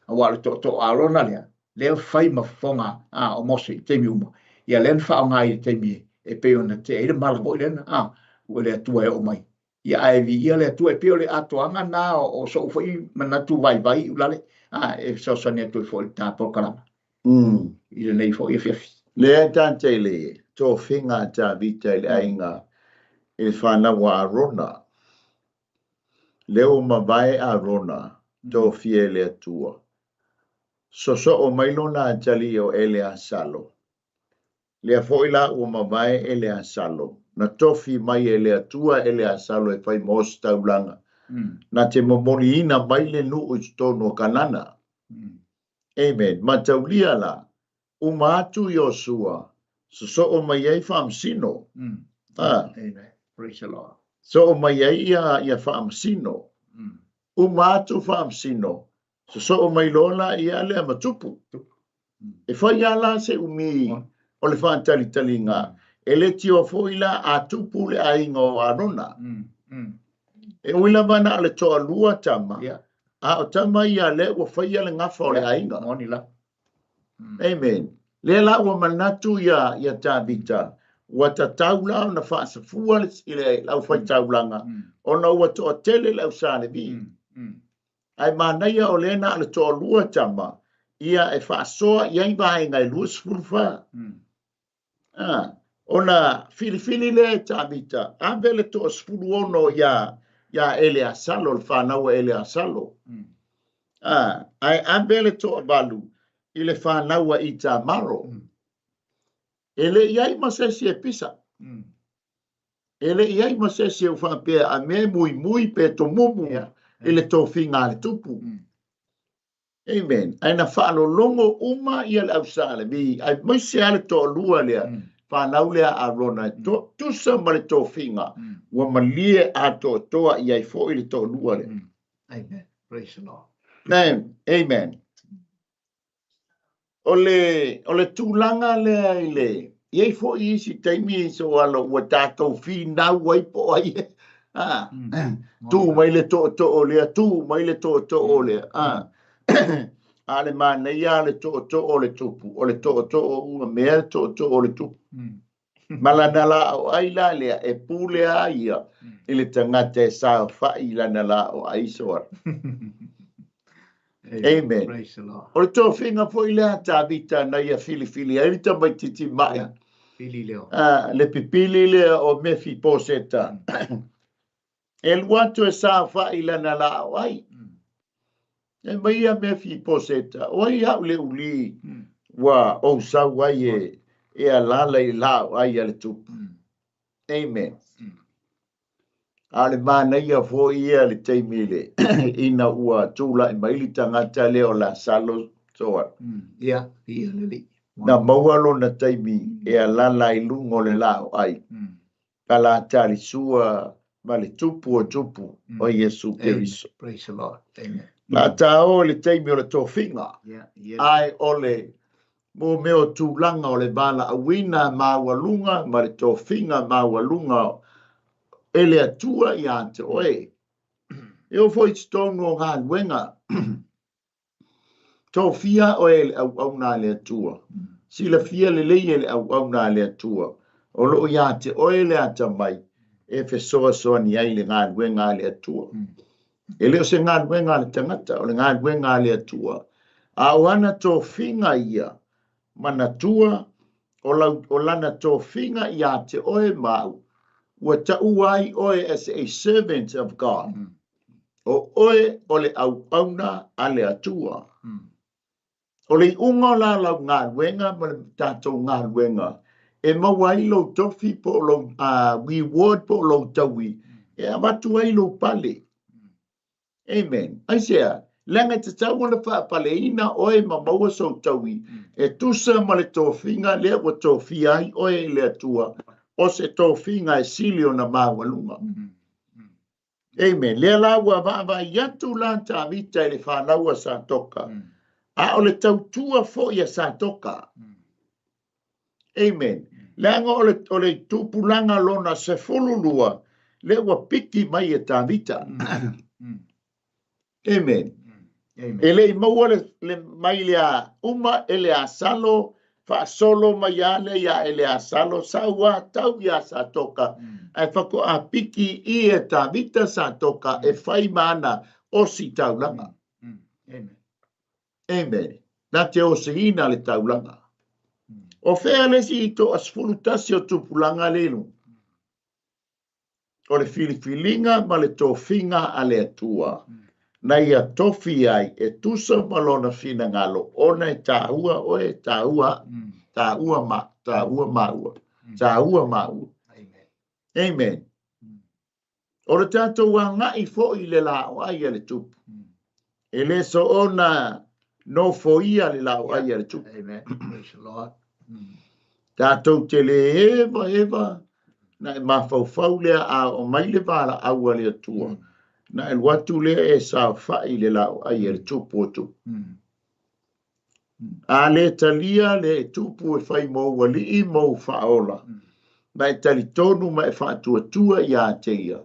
Aua o le tootoo o Arona lea, lea fai ma fofoga o Mose i taimi uma. Ia lea na faaaoga i le taimi e pei ona tea ai le mala foi lea, ua le Atua e oo mai. Ia ae viia le Atua, e pei o le atoaga na o sou foi manatu vaivai Ulalei, e fesoasoani atu ai foi i le ta polokalama i lenei foi afiafi. Lea tātou i le tofiga a Tavita i le aiga i le whanau a Arona. Lea ua mavae Arona, tofia e le Atua. Sosoo mai lona atalii o Eleasalo. Lea foi la ua mavae Eleasalo. Na tofi mai e le Atua Eleasalo e fai mo ositaulaga. Na te momoliina mai le nuu i totonu o Kanana. Amen. Mataulia la, uma atu Iosua, sosoo mai ai faamasino. Amen. Praise the Lord. Soo mai ai ia faamasino. Uma atu faamasino, sosoo mai loa la ia lea ma tupu. E fai lava la se umi o le faatalitaliga, e le tioa foi la a tupu le aiga o Arona. E ui lava na o le toalua tama, a o tama ia lea ua faia le gafa o le aiga. Amen. Lea la ua manatu ia Tavita, ua tatau la ona faasafua le laufaitaulaga, ona ua toatele le au Sa Levi. Ae manaia o lea na o le toalua tama, ia e faasoa i ai vaega e 24. Ona filifili lea e Tavita, ave le toa 16 ia Eleasalo, le whanau a Eleasalo. Ae ave le toa 8 i le whanau a Itamaro. E le i ai ma se isi e pisa. E le i ai ma se isi e whaapea a mea mui mui pe tomumu i le tofiga a le tupu. Amen. Ae na faalologo uma ia le au Sa Levi, ae maise lava le toalua lea, whanau lea a Arona, tusa ma le tofiga, ua malie atoatoa i ai foi le toalua lea. Amen. Praise the Lord. Amen. O le tulaga lea i le, i ai foi isi taimi so alo ua tātou whinau ai po ai. Tu mai le tootoo lea, tu mai le tootoo lea. A le manaia le tootoo o le tupu, o le tootoo ua mea le tootoo o le tupu. Ma lana laauai la lea e pule a ia i le tagata e saofai i lana laauai soala. Amen. Praise the Lord. O le tofiga foi lea a Tavita na ia filifili ai le tamaitiiti mai. Yeah. Pili leo. Le pipili lea o Mefiposeta. E alu atu e saofai i lana laauai. E mai ia Mefiposeta, o ai au le uli ua ou sau ai e alala i laauai a le tupu. Amen. A o le manaia foi ia le taimi le ina ua tulai mai le tagata lea o Lasalo soa. Ia, ia le alii. Na maua lona taimi e alala i luga o le laauai. Ka la talisua ma le tupu o tupu o Iesu Keriso. Praise the Lord. Amen. La ta o le taimi o le tofiga. Yeah, yeah. Ai o le mo mea o tulaga o le valaauina maualuga ma le tofiga maualuga e le Atua ia te oe. E oo foi i totonu o galuega. Tofia oe e le auauna a le Atua. Silafia lelei e le auauna a le Atua. O loo ia te oe le atamai e fesoasoani ai le galuega a le Atua. E le o se galuega a le tagata, o le galuega a le Atua. A o ana tofiga ia, manatua o lana tofiga ia te oe ma au, ua taua ai oe as a servant of God. O oe o le auauna a le Atua. O le iuga o la lau galuega ma le tatou galuega, e maua ai lou tofi po o lou reward po o lou taui, e avatu ai lou pale. Amen. Aisea, leaga e tatau ona faapaleina oe ma maua sou taui, e tusa ma le tofiga lea ua tofia ai oe i le Atua, o se tofiga e sili ona maualuga. Amen. Lea la ua vaavaai atu la Tavita i le fanau a Satoka. A o le tautua foi a Satoka. Amen. Leaga o le tupulaga lona 12, lea ua piki mai e Tavita. Amen. Amen. E le i maua le mai le a uma e le asalo, faasolo mai a le ia e le asalo, saua tau ia Satoka. Ae faatoa piki i e Tavita Satoka e fai ma ana osi taulaga. Amen. Amen. Na te osiina le taulaga. O fea le isi toa 11 o tupulaga le luga. O le filifiliga ma le tofiga a le Atua. Na ia tofi ai e tusa ma lona finagalo, ona e taua oe, taua, taua ma, taua maua, taua maua. Amen. Amen. O le tatou agai foi le laauai a le tupu. E le soona nofoia le laauai a le tupu. Amen. Praise the Lord. Tatou te le eva eva na e mafaufau lea a o mai le valaau a le Atua. Na e alu atu lea e saofai le laauai a le tupu o tupu. A le talia le tupu e fai mou alii mou faaola. Ma e talitonu ma e faatuatua ia te ia.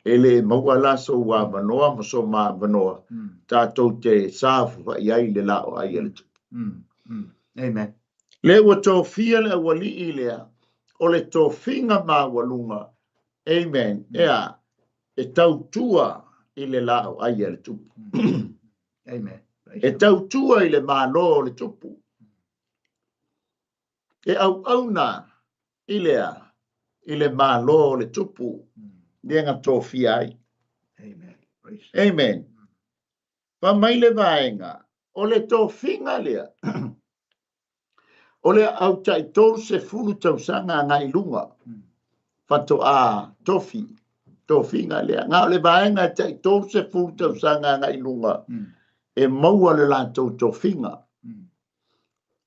E le maua la sou avanoa ma so ma avanoa. Tatou te saofai ai le laauai a le tupu. Amen. Le ua tofia le aualii lea, o le tofiga maualuga. Amen. Ea, e tautua i le laauai a le tupu. Amen. E tautua i le malo o le tupu. E auauna i lea, i le malo o le tupu, lea na tofia ai. Amen. Amen. Fa mai le vaega, o le tofiga lea, o le au tai 30 tausaga agai luga, faatoa tofi, tofiga lea. Na o le vaega e tai 30 tausaga agai luga, e maua le latou tofiga.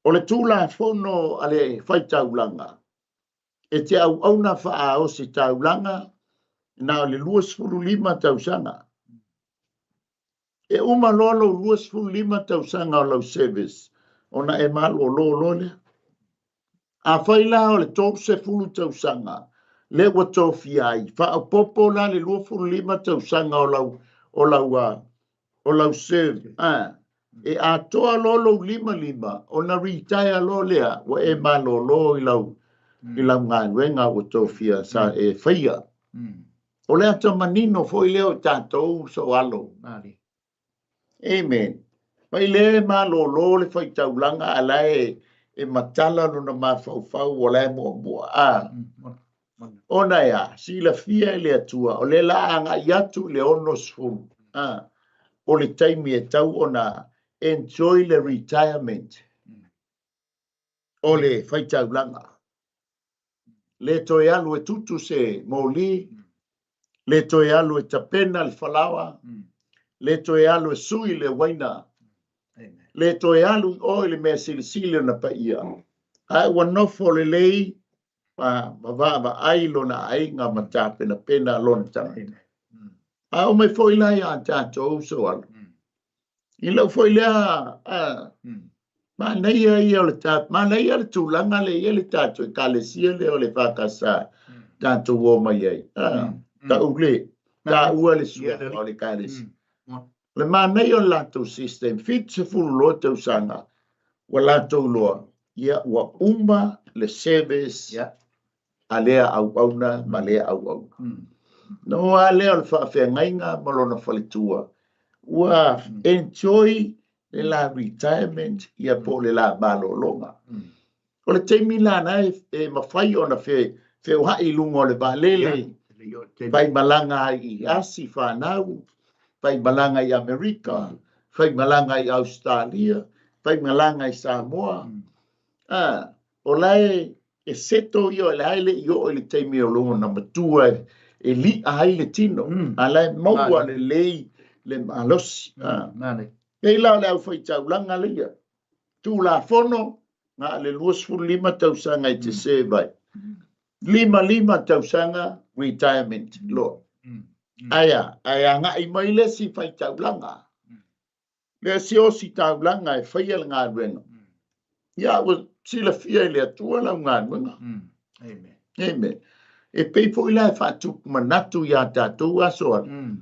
O le Tulafono a le faitaulaga, e te auauna faaosi taulaga, na o le 25 tausaga. E uma loa lou 25 tausaga o lau service, ona e malolo loa lea. A fai la o le 30 tausaga, lea ua tofia ai, faaopoopo la le 25 tausaga o lau serve. E atoa loa lou 55, ona retire loa lea, ua e malolo i lau I lau galuega ua tofia sa e faia. O le ata manino foi lea o tatou soalo. Amen. Mai le malōlō le faitaulaga a la e matala lona mafaufau o la e muamua. A. Ona e a, silafia e le Atua, o le la agai atu i le 60. A. O le taimi e tau ona enjoy le retirement o le faitaulaga. Le toe alu e tutu se moli, le toe alu e tapena le falaoa, le toe alu e sui le uaina, le toe alu i o i le mea silisili ona paia. Ae ua nofo lelei ma vaavaai lona aiga ma tapenapena lona tagata. A o mai foi la ia tatou soalo. I lau foi lea manaia ia o le manaia le tulaga le ia le tatou ekalesia lea o le EFKS tatou o mai ai. Taule, taua le suafa o le ekalesia. Le manaia o le latou system, 70 loa tausaga, ua latou loa, ia ua uma le service a lea auauna ma lea auauna. No a lea o le faafeagaiga ma lona faletua, ua enjoy le la retirement ia po o le la malologa. O le taimi la na e mafai ona feoai i luga o le vaalele, fai malaga ai i asi fanau, fai malaga i Amerika, fai malaga i Australia, fai malaga i Samoa. O la e seto ia o le ai le i oo i le taimi o lona matua e li'a ai le tino. A la e maua lelei le malosi. Pei la o le aufaitaulaga leia. Tulafono, na le 25 tausaga e te serve ai. 55 tausaga retirement loa. Aia, ae agai mai le isi faitaulaga. Le isi ositaulaga e faia le galuega. Ia ua silafia e le Atua lau galuega. Amen. Amen. E pei foi la e faatupu manatu iā tatou aso ala.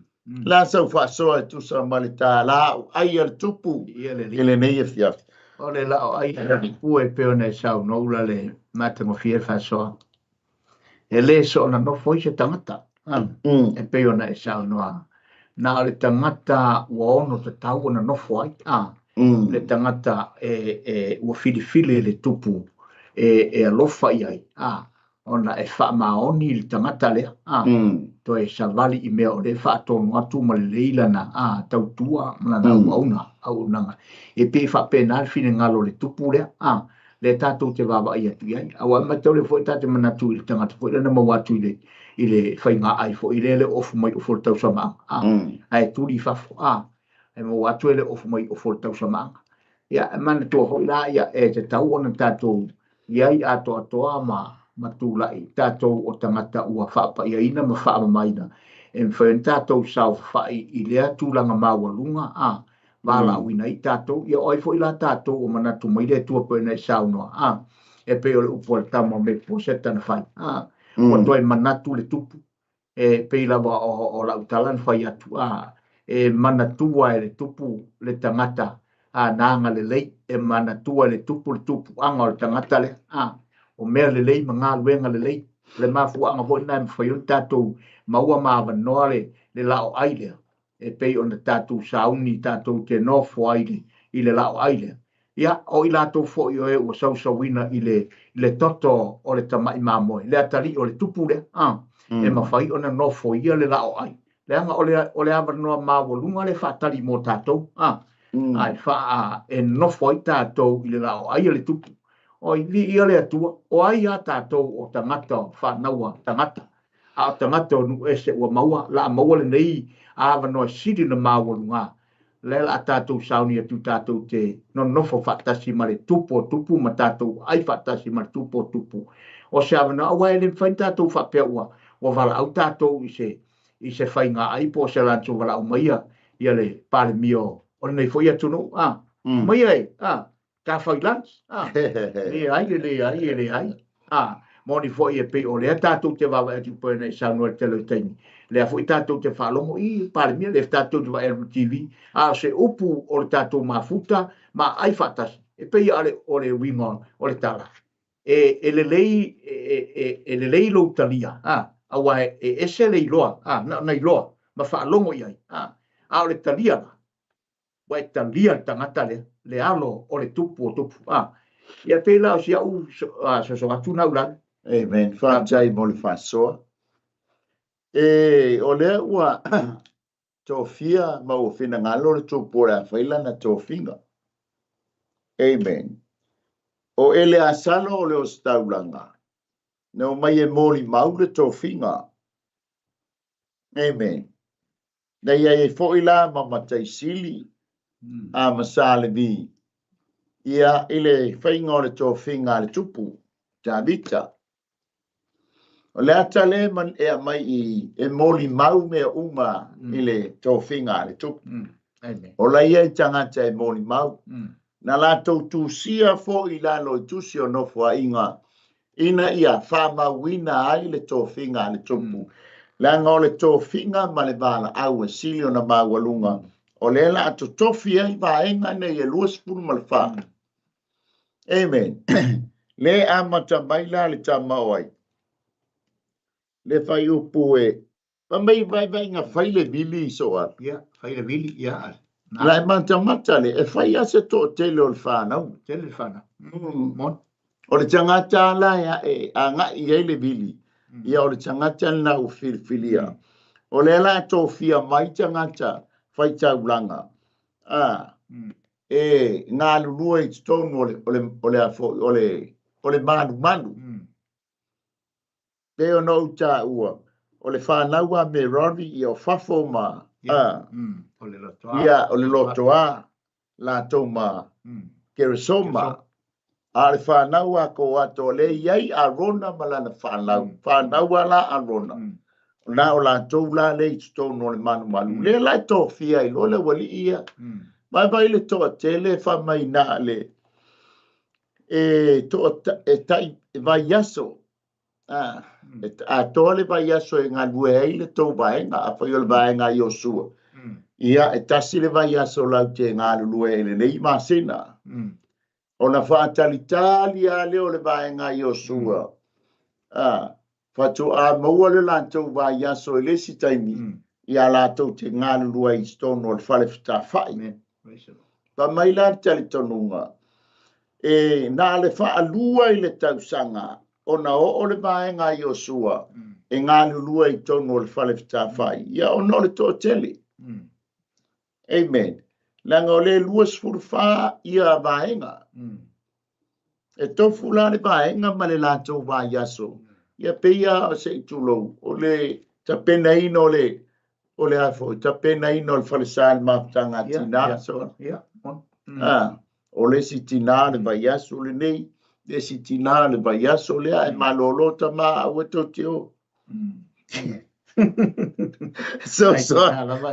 La sau faasoa e tusa ma le tālā o ai a le tupu Ia le i lenei afiafi. O le lao ai a le tupu e pei ona e saunoa ula le matagofie faasoa. E le soona nofo ai se tagata. E pei ona e saunoa. Na o le tagata ua ono tatau ona nofo ai. Le tagata e ua filifili le tupu e alofa i ai. Ona e faamaoni le tagata lea. Toe savali i mea o le faatonu atu ma lelei lana tautua ma lana auauna auaunaga. E pei faapena le finagalo o le tupu lea. Le tatou te vaavaai atu i ai. Aua e matau le foi tate manatu i le tagata foi lea na maua atu i le faiga ai foi lea le ofu mai ofu o le tausamaaga. Ae tuli i fafo. E maua atu e le ofu mai ofu o le tausamaaga. Ia, e manatua foi la, ia, e tatau ona tatou i ai atoatoa ma tulai tatou o tagata ua faapaiaina ma faamamaina. E mafai ona tatou saofafai i lea tulaga maualuga valaauina ai tatou. Ia o ai foi la tatou o manatu mai le Atua pei ona e saunoa. E pei o le upu a le tama Mepiposeta na fai. Ua toe manatu le tupu. E pei lava o lau tala na fai atu. E manatua e le tupu le tagata na agalelei. E manatua e le tupu le tupuaga o le tagata lea. O mea lelei ma galuega lelei. Le mafuaaga foi lena e mafai ona tatou maua ma avanoa le lao ai lea. E pei ona tatou sauni tatou te nofo ai i le lao ai lea. Ia, o i latou foi o e ua sausauina i le toto o le tamai mamoe, le atalii o le tupu lea. E mafai ona nofo ia le lao ai. Leaga o le avanoa maualuga le faatali mo tatou. Ae e nofo ai tatou i le lao ai a le tupu. O i viia le Atua, o ai a tatou o tagata o whānaua tagata. A o tagata o nuu ese ua maua, la maua lenei avanoa sili na maualuga. Le la tatou sauni atu tatou te nonofo faatasi ma le tupu o tupu ma tatou ai faatasi ma le tupu o tupu. O se avanoa, aua e le mafai ona tatou faapea ua valaau tatou i se faiga ai po o se lunch o valaau mai ia le Palemia o lenei foi atunuu. Mai ai, ta fai lunch. Leai, e leai, e leai. Moni foi e pei o lea tatou te vaavaai atu pei ona e saunoa i le tele o taimi. Lea foi tatou te faalogo i Palemia, lea tatou te vaai atu i le TV. A o se upu o le tatou mafuta ma ai faatasi, e pei o le uiga o le tala. E, e lelei, e, e, e lelei lou talia, a, auā e, e ese le iloa, a, na ona iloa ma faalogo i ai, a, a o le talia la, ua e talia le tagata lea, le alo o le tupu o tupu, a. Ia pei la o si au soso atu na ulale. Amen. Faafetai mo le faasoa. E, o lea ua tofia ma ua finagalo le tupu o le a fai lana tofiga. Amen. O Eleasalo o le ositaulaga, na omai e molimau le tofiga. Amen. Na i ai foi la ma Mataisili a ma Sa Levi, ia i le faiga o le tofiga a le tupu, Tavita. O le ata lea e aumai i e molimau mea uma i le tofiga a le tupu. O la ia i tagata e molimau. Na latou tusia foi i lalo i tusi o nofoaiga ina ia faamauina ai le tofiga a le tupu. Leaga o le tofiga ma le valaau e sili ona maualuga, o lea o le a totofi ai vaega nei e 24. Amen. Le amata mai la le tama o ai? Le fuaiupu e fai mai vaivaiga fai le vili i so alu. Ia, fai le vili, ia. La e matamata le, e fai a se toatele o le fanau. Tele le fanau. Mon. O le tagata la e agai i ai le vili, ia o le tagata lena ua filifilia. O lea la e tofia mai tagata faitaulaga, a, e galulue i totonu o le, o le, o le, o le, o le malumalu. Pei ona ou taua, o le fanau a Merari, ia o fafo ma, a, O le lotoa. Ia, o le lotoa, latou ma Keresoma. A o le fanau a Koato, o lea e i ai Arona ma lana fanau, fanau a la Arona. Na o latou la lea i totonu o le malumalu. Lea la e tofia ai loa le aualii ia. Vaivai le toatele fai mai na le e toa e tai vaiaso. A, e atoa le vaiaso e galue ai le tou vaega, afai o le vaega a Iosua. Ia, e tasi le vaiaso lau te galulue ai lenei masina. Ona faatalitali lava lea o le vaega a Iosua. A, faatoa maua le latou vaiaso i le isi taimi, ia latou te galulue ai i totonu o le fale fetafai. Fai mai la le talitonuga, e na o le faalua i le tausaga ona oo le vaega a Iosua e galulue i totonu o le fale fetafai, ia ona o le toatele. Amen. Leaga o le 24 ia vaega. E tofu la le vaega ma le latou vaiaso. Ia pei lava se i tulou, o le tapenaina o le, o le a foi, tapenaina o le falesa i le mafutaga a tina. So, a, o le isi tina le vaiaso lenei, le isi tina le vaiaso lea, e malolo tama aua tou te o.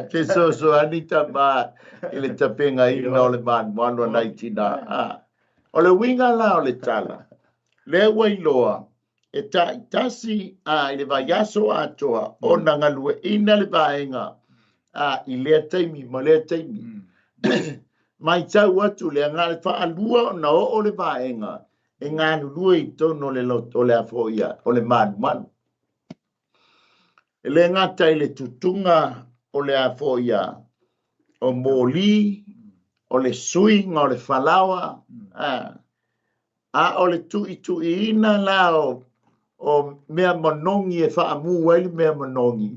Fesoasoani tama i le tapenaina o le malumalu a nai tina. A, o le uiga la o le tala, lea ua iloa e taitasi a i le vaiaso atoa ona galueina le vaega a i lea taimi ma lea taimi. Matau atu lea na o le faalua ona oo le vaega e galulue i totonu o le loto, o le a foi ia, o le malumalu. E le gata i le tutuga o le a foi ia, o moli, o le suiga o le falaoa, a, a o le tuituiina la o, o mea manogi e faamu ai le mea manogi,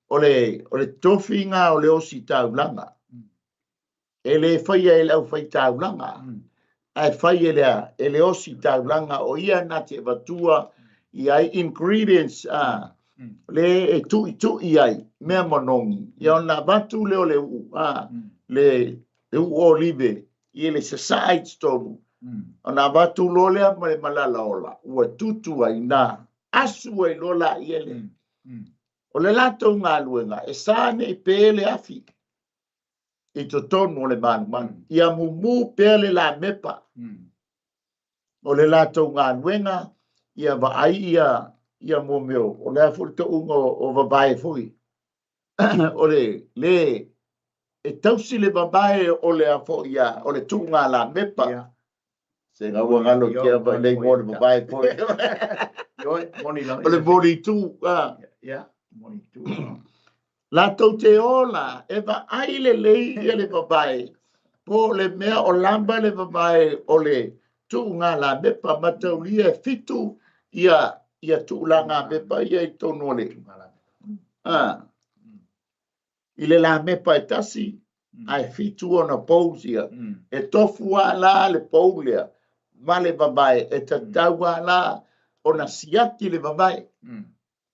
o le, o le tofiga o le ositaulaga. E le faia e le aufaitaulaga, ae fai e le, e le ositaulaga, o ia na te avatua i ai ingredients, a, le e tuitui ai mea manogi, ia ona avatu lea o le uu, a, le, le uu olive, i le sasaa i totonu, ona avatu loa lea ma le malala ola, ua tutu ai na, asu ai loa laia le. O le latou galuega, e sa nei pe le afi i totonu o le malumalu, ia mumu pea le lamepa. O le latou galuega, ia vaai ia, ia mo mea o le a foi le touga o vavae foi. O le le e tausi le vavae o le a foi ia, o le tuuga lamepa. Se ga ua galo Io, tia va moni lei foi mo le ta. mavae foi. Io, moni la. O le moni tu. Ah. Ia, moni tu. Latou te ola e vaai lelei ia le vavae po o le mea o lava le vavae o le tuugalamepa mataulia e 7 ia tuulagamepa ia i totonu o le i le lamepa e tasi ae 7 ona pouls ia. E tofu lava la le pou lea ma le vavae e tatau lava la ona siaki le vavae.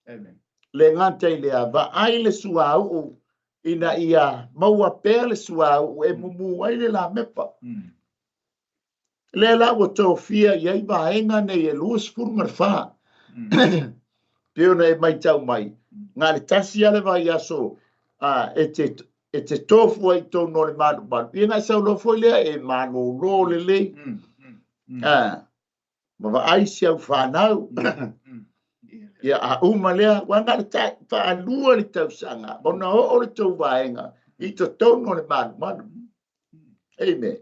Amen. Le gata i lea, vaai le suauu ina ia maua pea le suauu e mumu ai le lamepa. Lea la ua tofia i ai vaega nei e 24. Pei ona e matau mai, na le tasi lava le vaiaso e te tofu ai i totonu o le malumalu. Ia na e saunoa foi lea e malolo lelei. Ma vaai si au whanau. Ia a uma lea, ua na le whaalua le tausaga, ona oo le tau vaega, i totonu o le malumalu. Amen.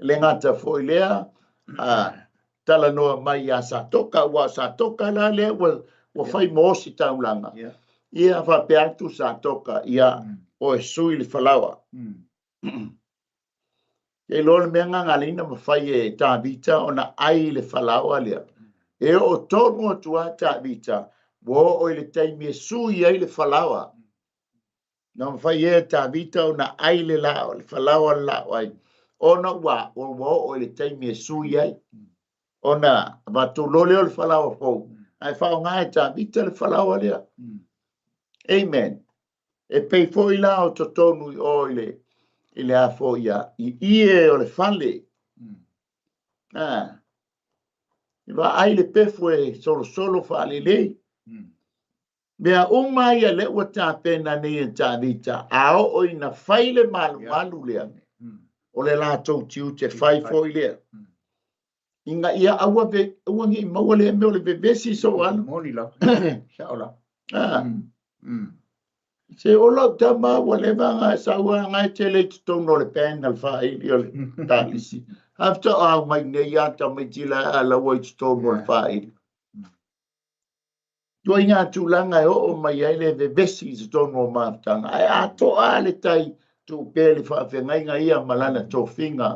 Le gata foi lea, talanoa mai ia Satoka, ua Satoka la lea, ua fai mo osi taulaga. Ia whapea atu Satoka, ia o e sui le falaoa. E loa le mea ngā ma whai e Tāvita ona ai le falaoa lea. E o tonu atu a Tāvita, ua oo i le taimi e sui ai le falaoa. Na mawhai e Tāvita ona ai le lao, le falaoa le lao ai. Ona ua oo i le taimi e sui ai. Ona watu lole o le falaoa fou. Ai whao ngā e Tāvita le falaoa lea. Amen. E pei foi la o totonu i o i le afo ia, i ie o le fale. I wa ai le pefu e solosolo whaalelei. Mea uma ia le ua tāpena nei e Tāvita, a oo ina fai le malumalu lea. O le lātou tiute fai foi lea. Inga ia aua ve, aua ngi maua le mea o le vevesi so alu. Moni la. Sa ola. Se ola o tama ua leva ngā saua ngā tele i totonu o le band al whaili o le tālisi. After au mai nei a tamaiti la a laua i totonu o le whaili. Tua i ngā tūlanga e oo mai ai le vevesi i totonu o mafutanga. Ai a toa le tai tū pē le whaawhengainga ia malana tōwhinga.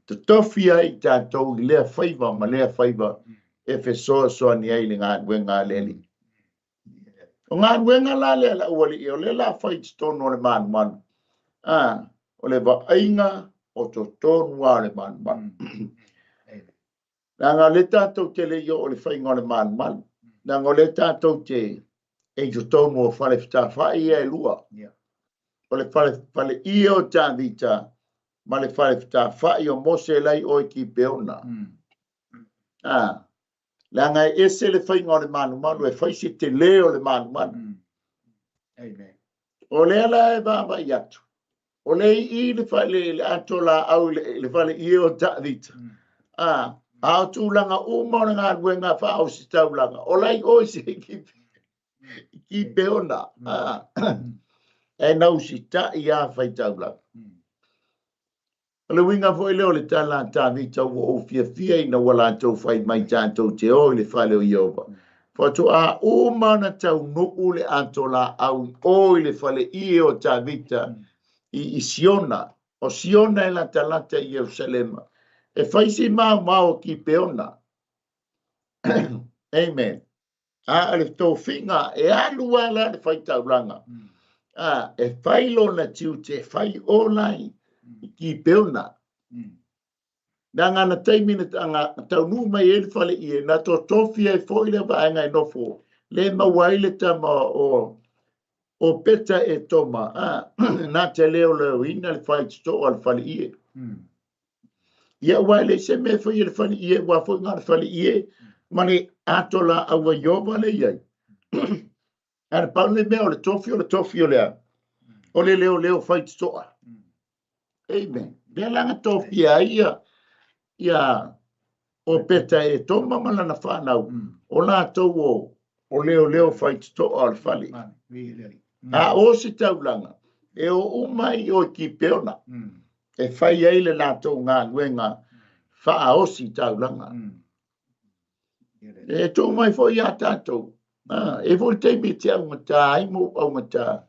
Te tofi ai i tātou i lea whaiva ma lea whaiva e whesoa ni ai le ngā wenga leli. O ngā wenga la lea la uali i o le la whai totonu o le manumanu. O le vaaiga o totonu a le manumanu. Nā ngā le tātou te le i o le whainga o le manumanu. Nā ngā le tātou te e totonu o whare whitawhai ia e lua. O le whare i o Tāvita ma le whare whitawhai o Mose lai o i ki Peona. Le anga e ese le whainga o le manumanu, e whaisi te leo o le manumanu. Amen. O lea la e vava i atu. O le i le whale le ato la au le whale i o Tāvita. A o tūlanga uma o le ngā luenga wha o si taulanga. O lai o se ki Peona. E nau si ta i a whai taulanga. O le winga foi leo le tala Tāvita ua o fia fia ina ua lātou whai mai tātou te o i le whale o Iova. Whato a uma na tau nuu le ato la au o i le whale i o Tāvita i Siona. O Siona e lata lata i Jerusalema. E whaisi mau mau ki Peona. Amen. A le tōwhinga e alu ala le whai taulanga. E whai lona tiute, e whai o lai ki Peona. Nā ngā na taimi na ngā taunu mai e le whale i e, nā tō tōwhia e fōi le vaenga e nofo. Le maua ai le tama o Peta e Toma. Nā te leo leo ina le whai tito o le whale i e. Ia ua le se me fai le whale i e, ua fo ngā le whale i e, ma le ato la aua Iova le iai. Ana pau le mea o le tōwhi o le tōwhi o lea. O le leo leo whai titoa. Amen. Lea langa tōwhi ai ia o Peta e Toma ma lana whanau. O lātou o leo leo whai titoa o le whale. A o se taulanga, e o uma i o ki Peona. E whai ai le lātou ngā luenga faaositaulaga. E tuu mai foi iā tatou, e foi le taimi e te augata ai ma ou augata,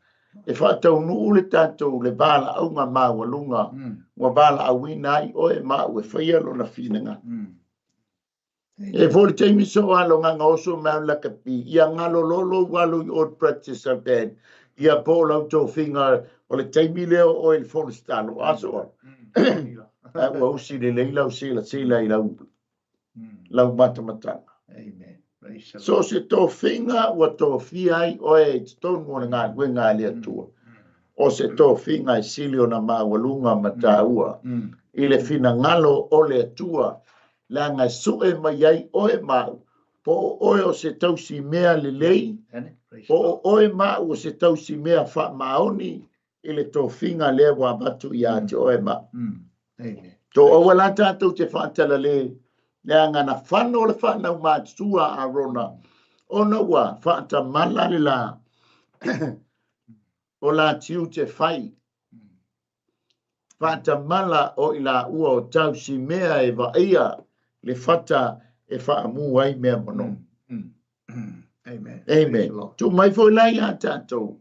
e faataunuu le tatou le valaauga maualuga ua valaauina ai oe ma au e faia lona finagalo. E foi le taimi so alo gaga oso mai au lakapi, ia galo loa lou alo i old practice of band, ia po o lau tofiga o le taimi lea o oe i le fonositalo, aso oe. Ae ua usi lelei lau silasila i lau matamataga. So o se tofiga ua tofia ai oe i totonu o le galuega a le Atua. O se tofiga e sili ona maualuga ma taua i le finagalo o le Atua, leaga e sue mai ai oe ma au, po o oe o se tausimea lelei, po o oe ma au o se tausimea faamaoni i le tofiga lea ua avatu ia te oe ma au. To aua la tatou te faatalale, leaga na fano le fanau matutua a Arona, ona ua faatamala le la o la tiute fai. Faatamala o i laua o tausimea e vaaia le fata e faamu ai mea manono. Amen. Amen. Tuu mai foi la ia tatou.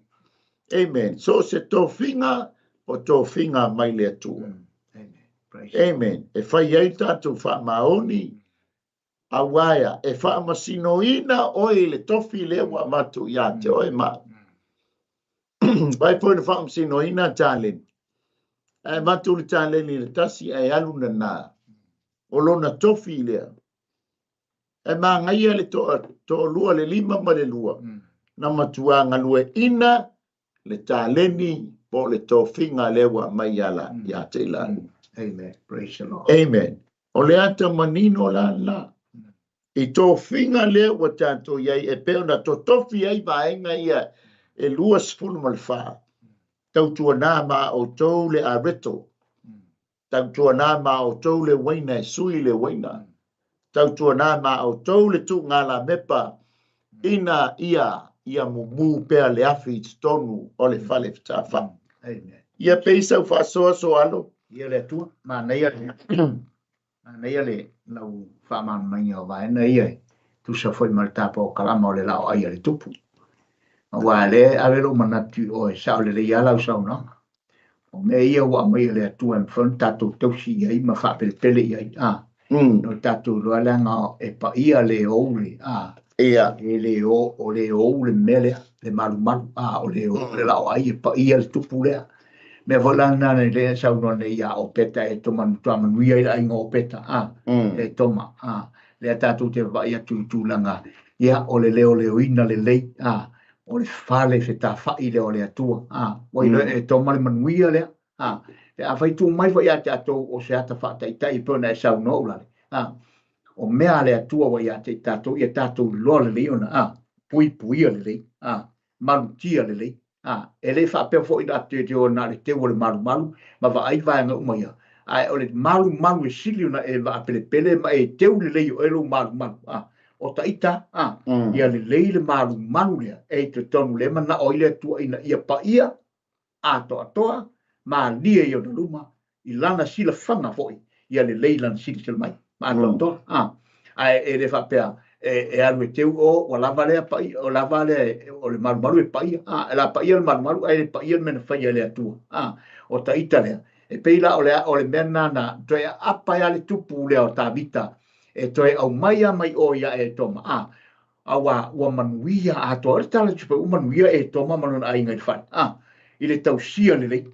Amen. So se tofiga o tofiga mai le Atua. Amen. E fai ai tatou faamaoni, auaea e faamasinoina oe i le tofi lea ua avatu ia te oe ma au. Vai foi na faamasinoina taleni. Ae avatu le taleni i le tasi ae alu nana. O lona tofi lea. E magaia le toalua le 5 ma le 2. Na matua galueaiina le taleni po o le tofiga lea ua aumai ia la, ia te i laua. Amen. Praise the Lord. Amen. O le ata manino la la. I tofiga lea ua tatou iai e pei ona totofi ai vaega ia e 24. Tautuana ma outou le areto. Tautuana ma outou le uaina e sui le uaina. Tautuana ma outou le tuugalamepa ina ia mumu pea le afi i totonu o le fale fetafai. Amen. Ia pei sau faasoaso alo. Ia le Atua, manaia le lau faamalamalamaina o vaega ia e tusa foi ma le tapa o kalama o le lao ai a le tupu. Aua lea ave lou manatu i oe sao lelei lava lau saunoaga. O mea ia ua aumai e le Atua e mafai ona tatou tausi i ai ma faapelepele i ai. No tatou iloa leaga e paia le ou le e le o, o le ou le mea lea, le malumalu, o le ou le lao ai e paia le tupu lea. Mea foi la lena lea e saunoa nei ia Opeta e toma matua manuia i le aiga o Opeta, e toma, lea tatou te vaai atu i tulaga, ia, o le leoleoina lelei, o le fale fetafai lea o le Atua, ua iloa e toma le manuia lea, pe afai tuu mai foi ia tatou o se ata faataitai pei ona e saunoa ulale, o mea a le Atua ua ia te i tatou, ia tatou iloa lelei ona, puipuia lelei, malutia lelei, e le faapea foi na te o na le teu o le malumalu, ma vaai vaega uma ia, ae o le malumalu e sili ona e vaapelepele ma e teu lelei o e lou malumalu, o taita, ia lelei le malumalu lea, e i totonu le manao ai le Atua ina ia paia, atoatoa, malie i ona luma, i lana silafaga foi, ia lelei lana silasila mai, ma atoatoa, ae e le faapea, e alu e teu o, ua lava lea paia, o lava lea, o le malumalu e paia, e la paia le malumalu, ae le paia le mea na faia e le Atua, o taita lea, e pei la o le mea nana, toe aapa ia le tupu lea o Tavita, e toe aumai a mai o ia e toma, aua ua manuia atoa, o le tala tupe, ua manuia e toma ma lona aiga i le fale, i le tausia lelei,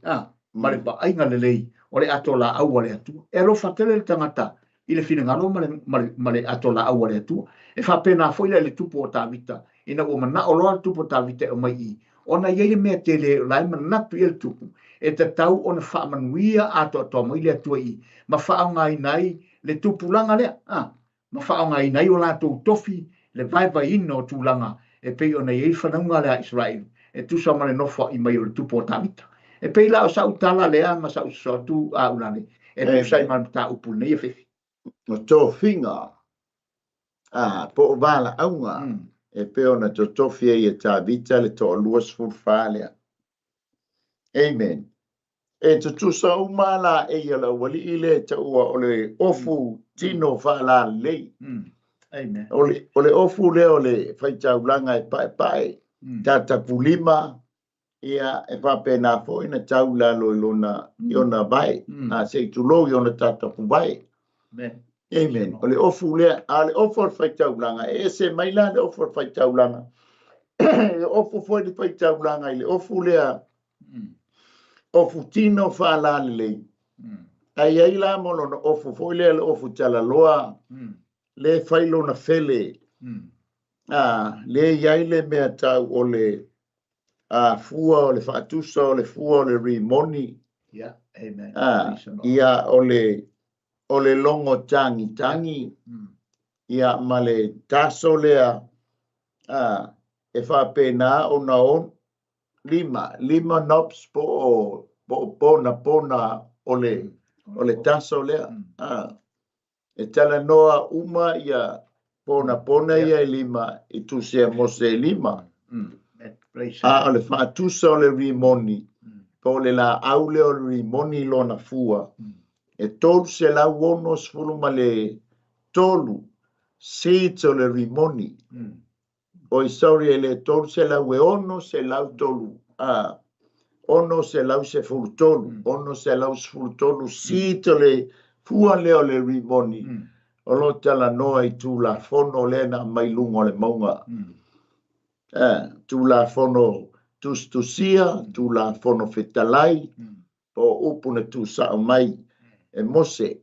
ma le vaaiga lelei, o le ato laau a le Atua. E alofa tele le tagata i le finagalo ma le ato laau a le Atua. E faapena foi la i le tupu o Tavita, ina ua manao loa le tupu o Tavita e aumai i, ona i ai le mea tele o la e manatu i le tupu, e tatau ona faamanuia atoatoa mai le Atua i, ma faaaogaina ai le tupulaga lea, ma faaaogaina ai o latou tofi le vaevaeina o tulaga e pei ona i ai fanauga lea a Israeli, e tusa ma le nofoa'i mai o le tupu o Tavita. E pei la o sau tala lea ma sau soso atu a ulale, e tusa ai ma le mataupu lenei afefi. O tofiga, po o valaauga, e pei ona totofi ai e Tavita le toa 24 lea. Amen. E tutusa uma laei o le aualii lea e taua o le ofu tino faalalelei. Amen. O le ofu lea o le faitaulaga e paepae, tatapulima, ia e faapena foi na tau i lalo i lona i ona vae, a se i tulou i ona tatapuvae. Amen. Amen. O le ofu lea, a o le ofu o le faitaulaga, e ese mai la le ofu o le faitaulaga. E ofu foi le faitaulaga i le ofu lea, ofu tino faalalelei. Ae i ai la mo lona ofu foi lea, le ofu talaloa, le fai lona fele. Le i ai le mea tau o le fua o le faatusa o le fua o le rimoni. Yeah, amen. Ia o le logo tagitagi, ia ma le taso lea, e faapena ona on lima knobs po o pona pona o le taso lea. E talanoa uma ia pona pona ia e lima i tusea mose e lima. A o le faatusa o le rimoni, po o le laau lea o le rimoni lona fua, e 363 seeds o le rimoni. Oi, sorry, e le 363, 613, 613 seeds o le fua lea o le rimoni, o lo talanoa i Tulafono lea na aumai luga o le mauga. Tulafono tusitusia, Tulafono fetalai, po o upu na tuusao mai e Mose.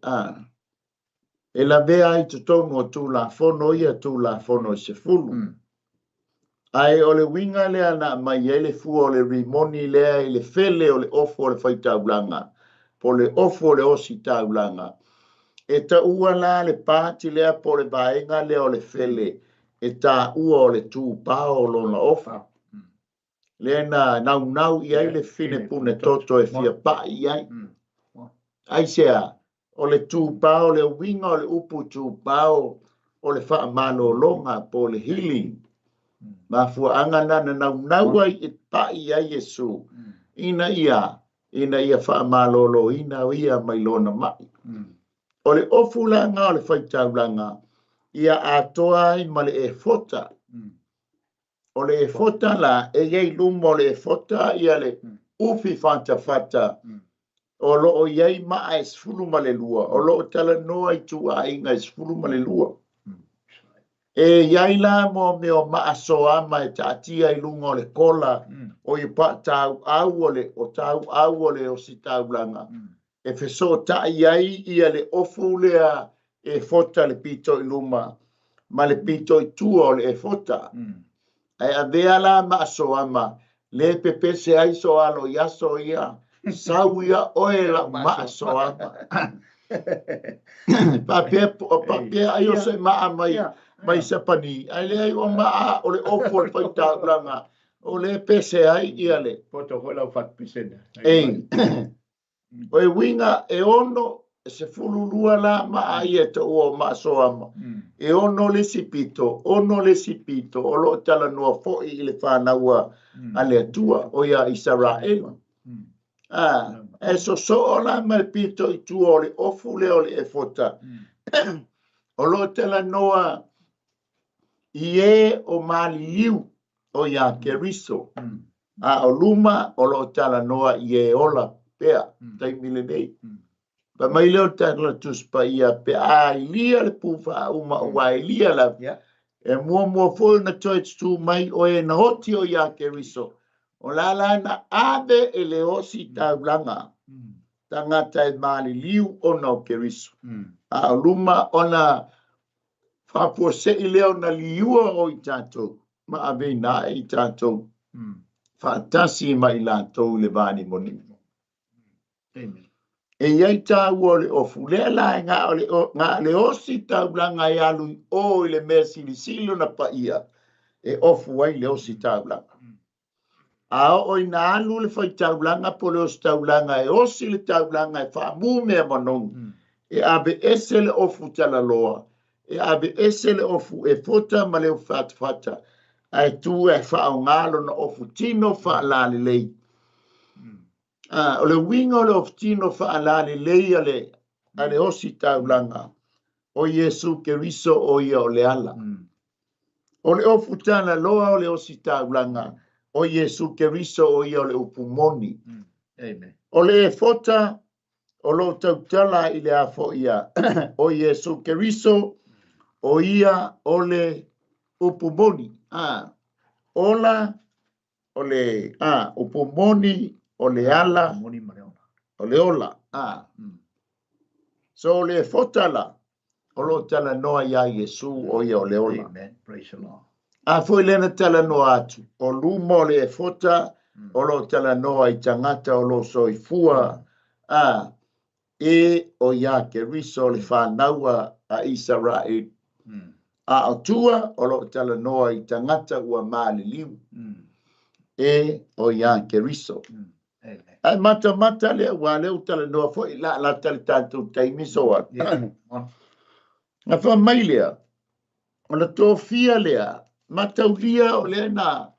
E lavea ai totonu o Tulafono ia, Tulafono e 10. Ae o le uiga lea na aumai ai le fua o le rimoni lea i le fele o le ofu o le faitaulaga, po o le ofu o le ositaulaga. E taua la le pati lea po o le vaega lea o le fele, e taua o le tupao o lona ofu. Lea na naunau i ai le fine pune toto e fia pai i ai. Aisea, o le tupao, le uiga o le upu tupao, o le faamalologa po o le healing. Mafuaaga na na naunau ai e pai ai Iesu, ina ia faamaloloina ia mai lona mai. O le ofu laga o le faitaulaga, ia atoa ai ma le efota. O le efota la, e iai luma o le efota, ia le ufi fatafata, o loo i ai maa e 12, o loo talanoa i tuaiga e 12. E iai la mo mea o maa soama e taatia i luga o le kola, o i pa tau au o le, o tau au o le ositaulaga. E fesotai ai ia le ofu lea e fota le pito i luma, ma le pito i tua o le e fota. Ae avea la maa soama, le pepese ai so alo i aso ia, sau ia oe la maa soama. Papea ai o se maa mai sapani, ai le ai o maa o le ofu o le faitaulaga, o le pese ai ia le. Poto foi lau fatupesena. O e uiga e ono, e 12 la maa ia e taua o maa soama. E ono le si pito, ono le si pito, o loo talanoa foi i le whānaua a le Atua, o ia Isaraelu. E sosoo la ma le pito i tua o le ofu lea o le efota. O loo talanoa i e o maliliu o ia Keriso. A o luma o loo talanoa i e ola pea, taimi lenei. Pa mai leo tākla tuspa ia pe a ilia le pūwha uma o wa ilia la. E mua mua foi na toe tutu mai o e na hoti o ia Keriso. O la la na ave e le osi taulanga. Tangata e maliliu ona o Keriso. A o luma ona whapuasei leo na liua o i tātou. Ma ave nā i tātou. Whaatasi mai lātou le vani moni. Amen. E iai tāua o le ofu. Lea la e ngā le osi taulanga e alu i o i le mea silisili na paia, e ofu ai le osi taulanga. A o i nā alu le whai taulanga po le osi taulanga, e osi le taulanga e whaamu mea manongi. E ave ese le ofu talaloa, e ave ese le ofu e fota ma le whatawhata, ai tu e whaongalo na ofu tino whaalalelei. O le uiga o le ofutino faalalelei a le a le ositaulaga, o Iesu Keriso o ia o le ala. O le ofu talaloa o le ositaulaga, o Iesu Keriso o ia o le upu moni. Amen. O le efota o loo tautala i le afoia o Iesu Keriso o ia o le upu moni. Ola o le upu moni o le ala Moni ma le ola. o le ola. So o le efota la o loo talanoa iā Iesu o ia o le ola. Amen. Praise the Lord. A foi lena talanoa atu o luma o le efota o loo talanoa i tagata o loo soifua a e o iā Keriso le fanau a Isaraelu. A o tua o loo talanoa i tagata ua maliliu e o iā Keriso. Amen. Ae matamata lea ua lea ua talanoa foi la lata le tatou taimi so atu. Na faamai lea ona tofia lea mataulia o lea na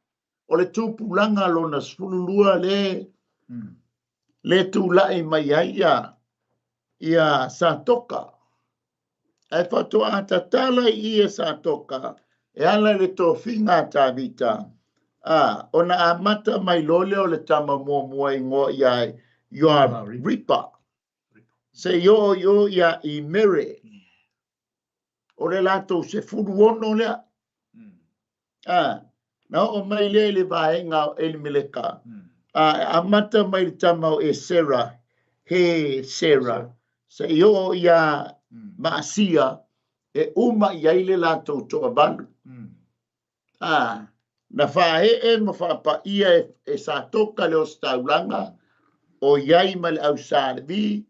o le tupulaga lona 12 le le tulai mai ai ia ia Satoka. Ae faatoa tatala i ia Satoka e ala i le tofiga a Tavita. Ona amata mai loa lea o le tama muamua igoa ia Ioa Ripa. Se i oo i o ia i Mere. O le latou 16 lea. Na oo mai lea i le vaega o Elimeleka. E amata mai le tama o Esera, he Sera. Se i oo ia Maasia e uma i ai le latou toavalu. Na faaee ma faapaia e Satoka le ositaulaga o iai ma le au Sa Levi,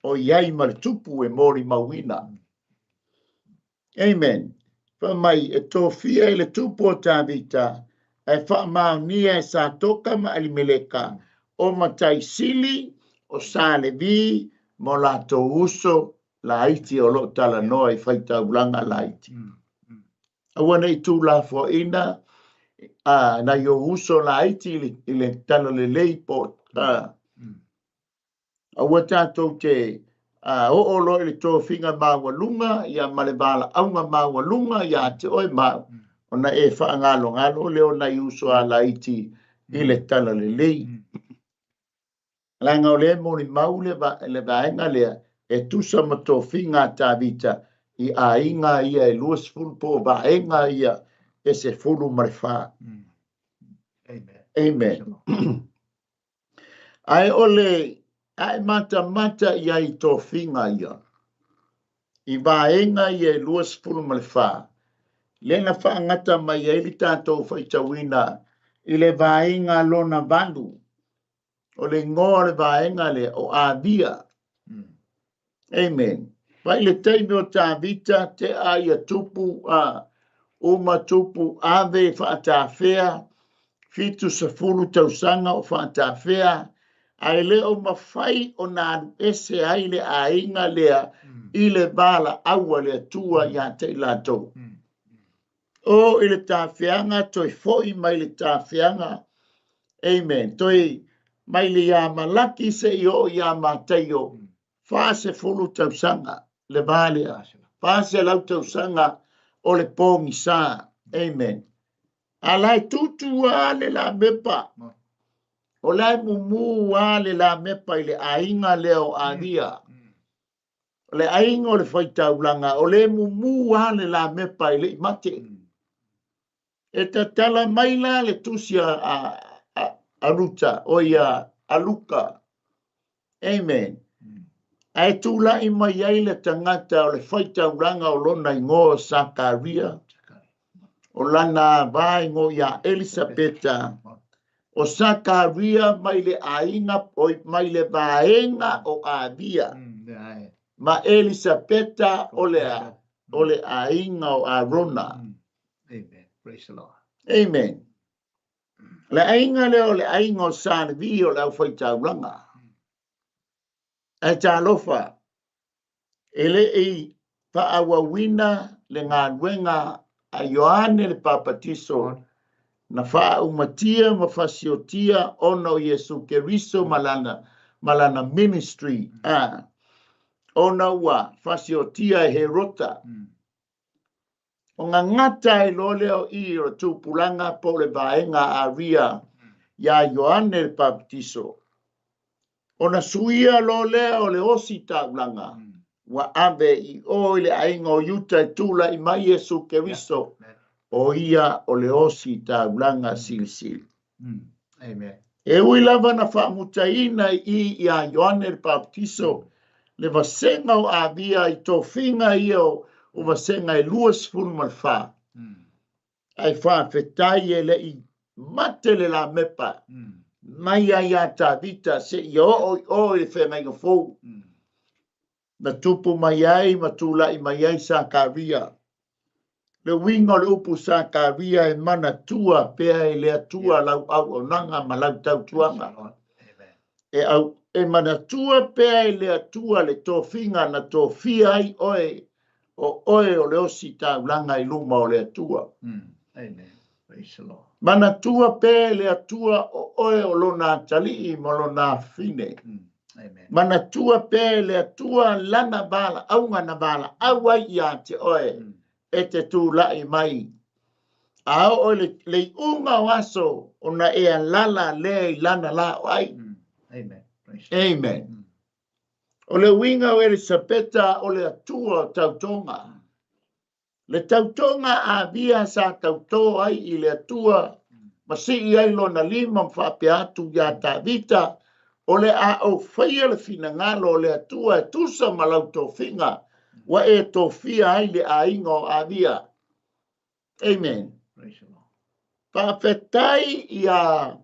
o iai ma le tupu e molimauina. Amen. Faamai e tofia i le tupu o Tavita ae faamaonia e Satoka ma Elimeleka o Mataisili o Sa Levi ma o latou uso laiti o loo talanoa i faitaulaga laiti. Aua nei tuulafoaina nai ou uso laiti i le talalelei po aua tatou te oo loa i le tofiga maualuga ia ma le valaauga maualuga ia te oe ma ona e faagalogalo lea o nai uso a laiti i le talalelei. Leaga o lea e molimau le vaega lea e tusa ma tofiga a Tavita i aiga ia e 20 po o vaega ia e 14. Amen. Amen. Ae o le ae matamata i ai tofiga ia i vaega ia e 24 lea na faagata mai ai le tatou faitauina i le vaega lona 8 o le igoa o le vaega lea o Avia. Amen. Vai le taimi o Tavita te a ia tupu a uma tupu ave faatafea 70 tausaga o faatafea ae le o mafai ona alu ese ai le aiga lea i le valaau a le Atua ia te i latou. O i le tafeaga toe foi mai le tafeaga. Amen. Toe mai le ia Malaki se i oo ia Mataio 40 tausaga le va lea. 400 tausaga o le pogisa. Amen. A la e tutu a le la mepa. O la e mumu a le la mepa i le aiga lea o Avia. O le aiga o le faitaulaga o le mumu a le la mepa i le i mate. E tatala mai la le tusi a Ruta o ia a Luka. Amen. Ae tulai mai ai le tagata o le faitaulaga o lona igoa o Sakaria, o lana va igoa ia Elisapeta. O Sakaria mai le aiga o mai le vaega o Avia. Ma Elisapeta o le aiga o Arona. Amen. Praise the Lord. Amen. Le aiga lea o le aiga o Sa Levi o le aufaitaulaga. Ae talofa e le i faaauauina le galuega a Ioane le Papatiso Na faaumatia ma fasiotia ona o Iesu Keriso ma lana ma lana ministry a ona ua fasiotia e Herota. O gagata ai loa lea o i o le tupulaga po o le vaega Aria iā Ioane le Papatiso. Ona suia loa lea o le ositaulaga ua ave i o i le aiga o Iuta e tulai mai Iesu Keriso, o ia o le ositaulaga silisili. Amen. E ui lava na faamutaina i i iā Ioane le Papatiso le vasega o Avia i tofiga ia o vasega e 24, ae faafetai e le i mate le Lamepa mai ai iā Tavita seia oo i o i le feagaiga fou na tupu mai ai ma tulai mai ai Sakaria. Le uiga o le upu Sakaria e manatua pea e le Atua lau auaunaga ma lau tautuaga. E au e manatua pea e le Atua le tofiga na tofia ai oe, o oe o le ositaulaga i luma o le Atua. Amen. Praise the Lord. Manatua pea e le Atua o oe o lona atalii ma lona afine. Amen. Manatua pea e le Atua lana valaauga na valaau ai ia te oe e te tulai mai. A oo i le iuga o aso ona e alala lea i lana la o ai. Amen. Amen. O le uiga o Elisapeta o le Atua o tautoga. Le tautoga Avia sa tautō ai i le Atua ma sii ai lona lima ma faapea atu iā Tavita, o le a ou faia le finagalo o le Atua e tusa ma lau tofiga ua e tofia ai le aiga o Avia. Amen. Praise the Lord. Faafetai iā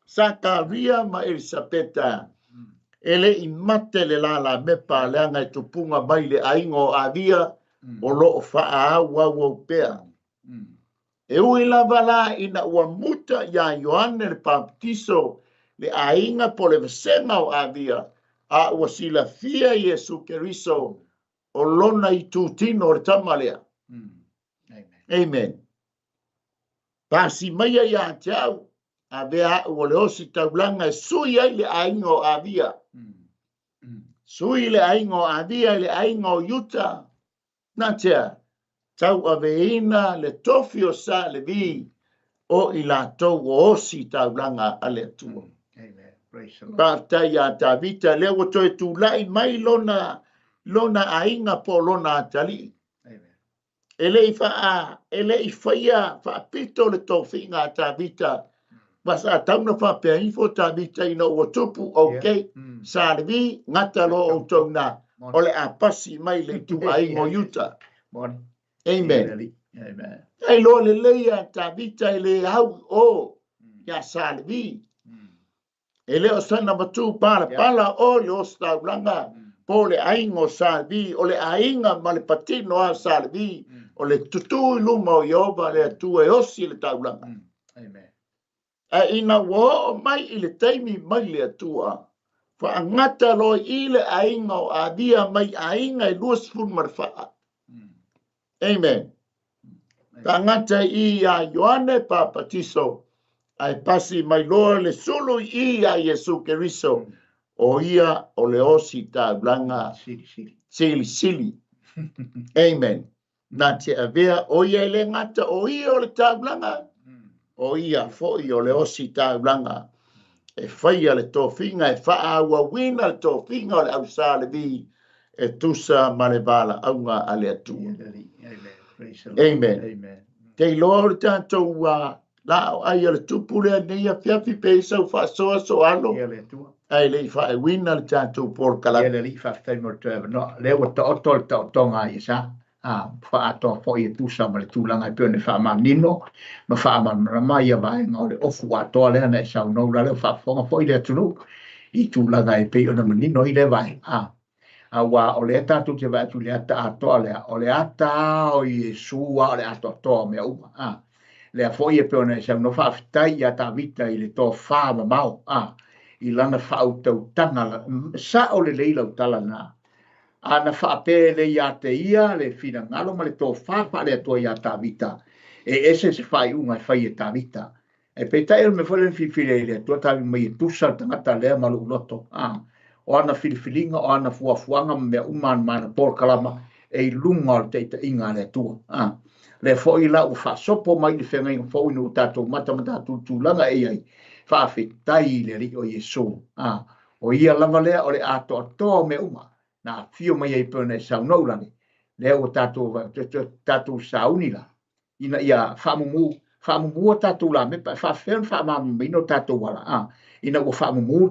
Sakaria ma Elisapeta e le i mate le lalamepa leaga e tupuga mai le aiga o Avia o lo o faaauauau pea. E ui lava la ina ua muta iā Ioane le Papatiso le aiga po o le vasega o Avia, a ua silafia Iesu Keriso o lona itutino o le tama lea. Amen. Pasi maia ia te au, avea au o le ositaulaga e sui ai le aiga o Avia. Sui le aiga o Avia i le aiga o Iuta. Na tea, tauaveina le tofi o Sa Levi o i latou o ositaulaga a le Atua. Amen. Praise the Lord. Faafetai iā Tavita, lea ua toe tulai mai lona lona aiga po o lona atalii. Amen. E le i faa e le i faia faapito le tofiga a Tavita. Ma sa tau na faapea ifo Tavita ina ua tupu, okay, Sa Levi, gata loa outou na, o le a pasi mai le ituaiga o Iuta. Moni. Amen. Amen. E iloa lelei a Tavita e le au i o iā Sa Levi. E le o sana matū palapala o le ositaulaga po o le aiga o Sa Levi, o le aiga ma le patino a Sa Levi, o le tutū i luma o Ieova le Atua e osi le taulaga. Amen. Ae ina ua oo mai i le taimi mai le Atua, faagata loa i le aiga o Avia mai aiga e 24. Amen. Faagata i iā Ioane Papatiso, ae pasi mai loa le sulu i iā Iesu Keriso, o ia o le ositaulaga silisili. Amen. Na te avea o ia e le gata o ia o le taulaga, o ia foi o le ositaulaga e faia le tofiga, e faaauauina le tofiga o le au Sa Levi e tusa ma le valaauga a le Atua. Amen. Amen. Te iloa o le tatou laoai o le tupu lea nei afiafi pe i sau faasoa soalo, Ia le Atua. ae le i faaiuina le tatou Ia polokalame. le Alii, faafetai mo le toe avanoa. Lea ua taoto le taotoga a Iesu, a faaatoa foi e tusa ma le tulaga e pei ona faamanino ma faamalamalama ia vaega o le ofu atoa lea na e saunoa ula lea ua faafofoga foi le atunuu i tulaga e pei ona manino ai lea vaega. A aua o lea tatou te vaai atu i le ata atoa lea, o le ata o Iesu a o le atoatoa o mea uma. A lea foi e pei ona e saunoa, faafetai ia Tavita i le tofa mamao, a i lana faautautaga sao lelei lau tala na. A na faapea e le ia te ia le finagalo ma le tofa faale-Atua ia Tavita, e ese se faaiuga e fai e Tavita. Ae peitai o le mea foi lea na filifili ai e le Atua Tavita mai e tusa le tagata lea ma lou loto. O ana filifiliga, o ana fuafuaga ma mea uma ma ana polokalama e i luga o le taitaiga a le Atua. Lea foi la ua faasopo mai le feagaiga fou ina ua tatou mata ma tatou tulaga e i ai, faafetai i le Alii o Iesu. O ia lava lea o le atoatoa o mea uma na afio mai ai pei ona e saunoa Ualale, lea ua tatou sauni la ina ia faamumu faamumua tatou lamepa e faafefea ona faamalamalamaina o tatou ala ina ua faamumu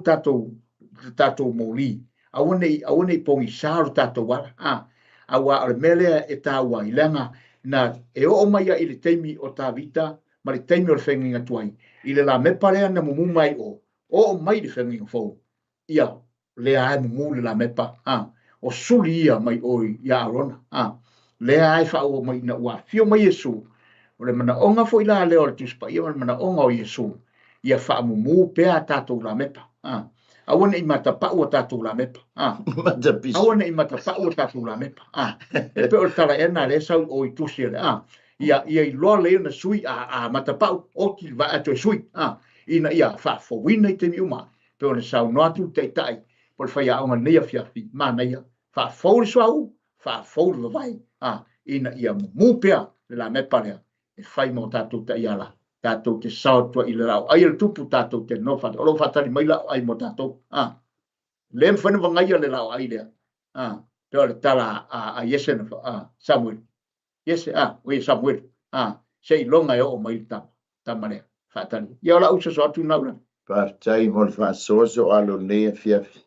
tatou moli, aua nei pogisa o le tatou ala aua o le mea lea e taua ai, leaga na e oo mai ai i le taimi o Tavita ma le taimi o le feagaiga tuai i le lamepa lea na mumu mai o oo mai le feagaiga fou, ia lea e mumu le lamepa o suli ia mai oi ia Arona lea e faaoo mai ina ua afio mai Iesu. O le manaoga foi la lea o le Tusi Paia ma le manaoga o Iesu ia faamumu pea a tatou lamepa aua nei matapau a tatou lamepa aua nei matapau a tatou lamepa e pei o le tala ea na lea sau o i tusi le ia iloa lea na sui a matapau oti le vae atu e sui ina ia faafouina i taimi uma pe ona saunoa atu le taitai po le faiaoga nei afiafi manaia faafou le suauu faafou le vavae ina ia mumu pea le lamepa lea e fai ma o tatou taiala tatou te sao atu i le laau ai le tupu tatou te nofa o lo faatali mai laau ai mo tatou le mafai ona vagaia le laau ai lea pe o le tala a Iese na Samuel Iese o ia Samuel se iloga e oo mai le tama lea faatali ia o lau soso atu nau la. Faafetai mo le faasoaso alo nei afiafi.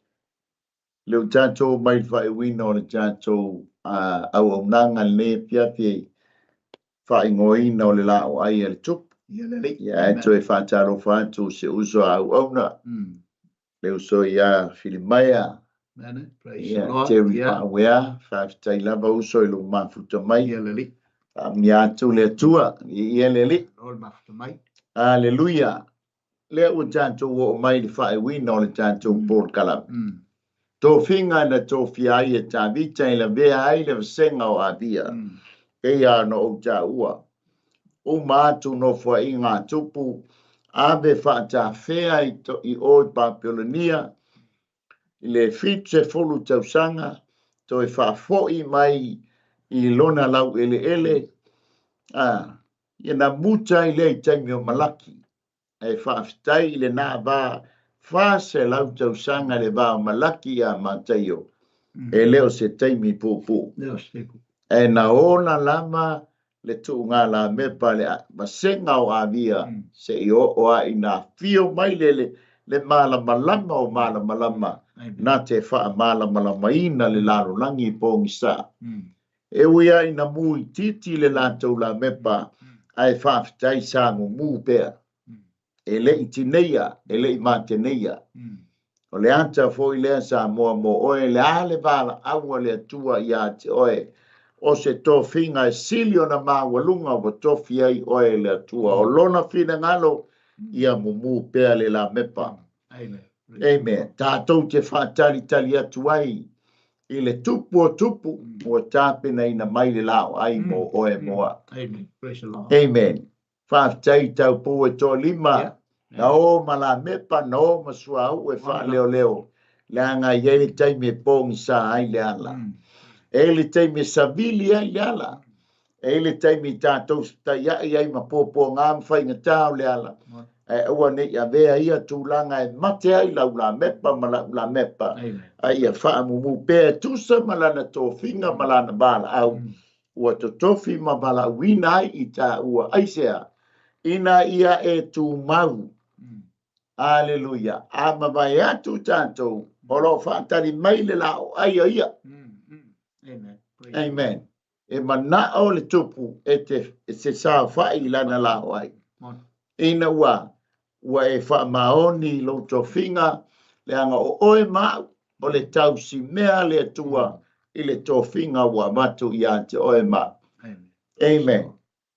Le o tatou mai le faaiuina o le tatou auaunaga lenei afiafi faaigoaina o le laau ai a le tupu. Ia e toe faatalofa atu se uso a auauna. Le uso ia Filimaia. Ia Terry Paawea, faafetai lava uso i lou mafuta mai. Faamanuia atu le Atua, ia le Alii. Aleluia. Lea ua tatou oo mai le faaiuina o le tatou polokalame. Tofiga na tofia ai e Tavita e lavea ai le vasega o Avia. Pei ona ou taua. Uma atu nofoaiga a tupu, ave faatafea i o i Papelonia, i le 70 tausaga, toe faafoi mai i lona lau eleele, ia na muta ai lea i taimi o Malaki. E faafetai i lena va 400 tausaga le va o Malaki ia Mataio. E le o se taimi puupuu. E na ola lava le tuuga lamepa le vasega o Avia se i oo ai na afio mai le malamalama o malamalama na te faamalamalamaina le lalolagi pogisa. E ui ai na mu itiiti le latou lamepa ae faafetai sa mumu pea. E le i tineia, e le i mateneia. O le ata foi lea Samoa mo oe, le a le valaau a le Atua ia te oe, o se tofiga e sili ona maualuga ua tofi ai oe e le Atua. O lona finagalo ia mumu pea le lamepa. Amen. Tatou te faatalitali atu ai i le tupu o tupu ua tapenaina mai le laau ai mo oe moa. Amen. Faafetai taupu e toalima na o ma lamepa na o ma suauu e faaleoleo leaga e i ai le taimi e pogisa ai le ala. E i le taimi e savili ai le ala. E i le taimi tatou taiai ai ma puapuaga ma faigata o le ala. Ae aua nei avea ia tulaga e mate ai lau lamepa ma lau lamepa. Ai ia faamumu pea e tusa ma lana tofiga ma lana valaau. Ua totofi ma valaauina ai i taua aisea ina ia e tumau. Aleluia. A mavae atu tatou o lo o faatali mai le laau ai o ia. Amen. E manao le tupu e te se saofai i lana laau ai. Ina ua e faamaoni i lou tofiga, leaga o oe ma au, o le tausimea le Atua i le tofiga ua avatu ia te oe ma au. Amen.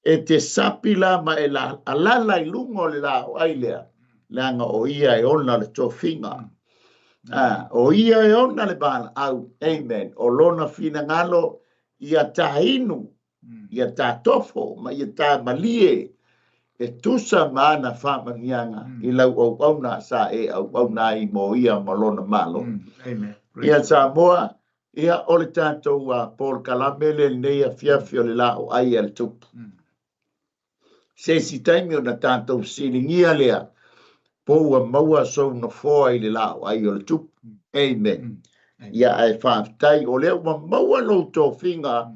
E te sapi la ma e la alala i luga o le laau ai lea, leaga o ia e ona le tofiga. O ia e ona le valaau. Amen. O lona finagalo ia tainu, ia tatofo ma ia tamalie e tusa ma ana faamanuiaga i lau auauna sa e auauna ai mo ia ma lona malo. Amen. Ia Samoa, ia o le tatou polokalame lenei afiafi o le laoai a le Tupu. Se isi taimi ona tatou fesiligia lea po ua maua sou nofoa i le laoai o le Tupu. Amen. Ia ae faafetai o lea ua maua lou tofiga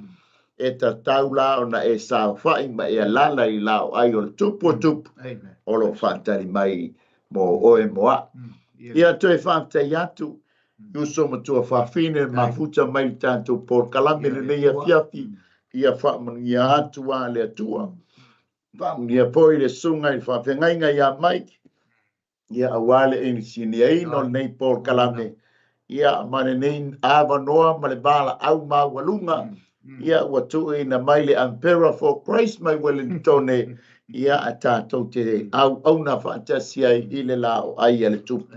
e tatau la ona e saofai ma e alala i laoai o le Tupu o Tupu o lo o faatali mai mo oe mo a'u. Ia toe faafetai atu i uso ma tuafafine le mafuta mai le tatou polokalame lenei afiafi. Ia faamanuia atu a le Atua. Faamanuia foi le susuga i le faafeagaiga ia Mike, ia aua le inisiniaina o lenei polokalame, ia ma lenei avanoa ma le valaau maualuga, ia ua tuuina mai le Emperor for Christ mai Wellingtone, ia a tatou te auauna faatasi ai i le laoai a le Tupu.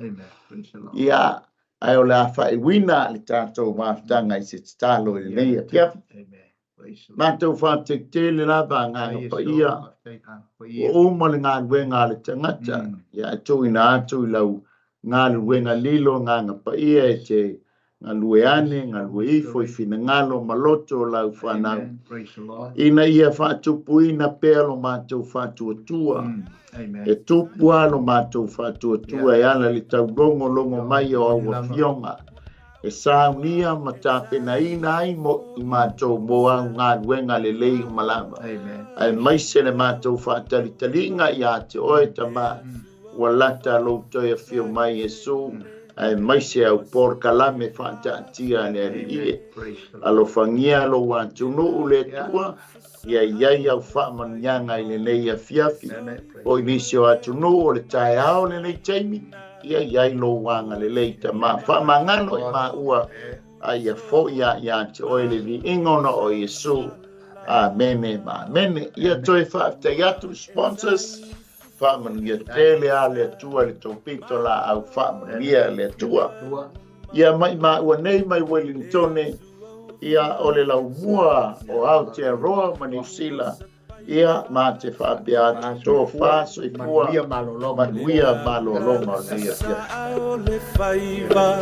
Ia ae o le a faaiuina le tatou mafutaga i se tatalo i lenei afiafi. Matou faafetai lava Agaga Paia, ua uma le galuega a le tagata, ia e tuuina atu i lau galuega lilo Agaga Paia e te galue ane, galue ifo i finagalo ma loto o lau fanau. Ina ia faatupuina pea lo matou faatuatua. E tupu a lo matou faatuatua e ala le taulogologo mai o au afioga. E saunia ma tapenaina ai mo i matou mo au galuega lelei uma lava. Aemaise le matou faatalitaliga ia te oe Tama, ua lata lou toe afio mai Iesu, aemaise au polokalame faataatia a le Alii e. Alofagia lou atunuu le Atua, ia iai au faamanuiaga i lenei afiafi. O i nisi o atunuu o le taeao lenei taimi, ia iai lou agalelei Tama. Faamagalo i maua, a ia foi ia ia te oe le viiga ona o Iesu. Amene ma amene. Ia toe faafetai atu sponsors, faamanuia tele a le Atua le topito la au faamanuia le Atua. Ia mai maua nei mai Wellingtone, ia o le laumua o Aotearoa ma Niu Sila, ia ma te faapea atu tofa soifua manuia malologa o lenei afiafi. O le faiva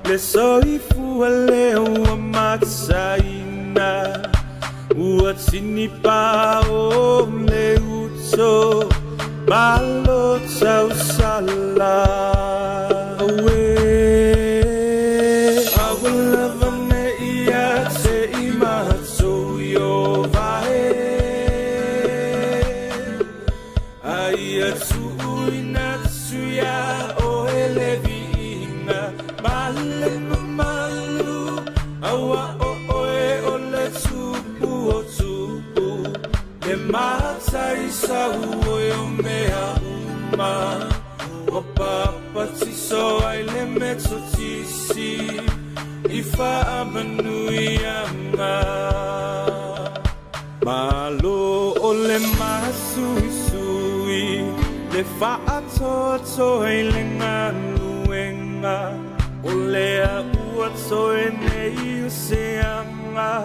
le soifua lea ua mataina, ua tinipa o le uto malo tausala. Aue aua lava me ia te i matou i o vae, ai tuuina atu ia o e le viiga ma le mamalu, aua o oe o le Tupu o Tupu, le mataisau oe o mea uma, ua papatiso ai le metotisi i faamanuiaga. Malo o le masuisui, le faatoatoa i le galuega, o lea ua toe nei o seaga,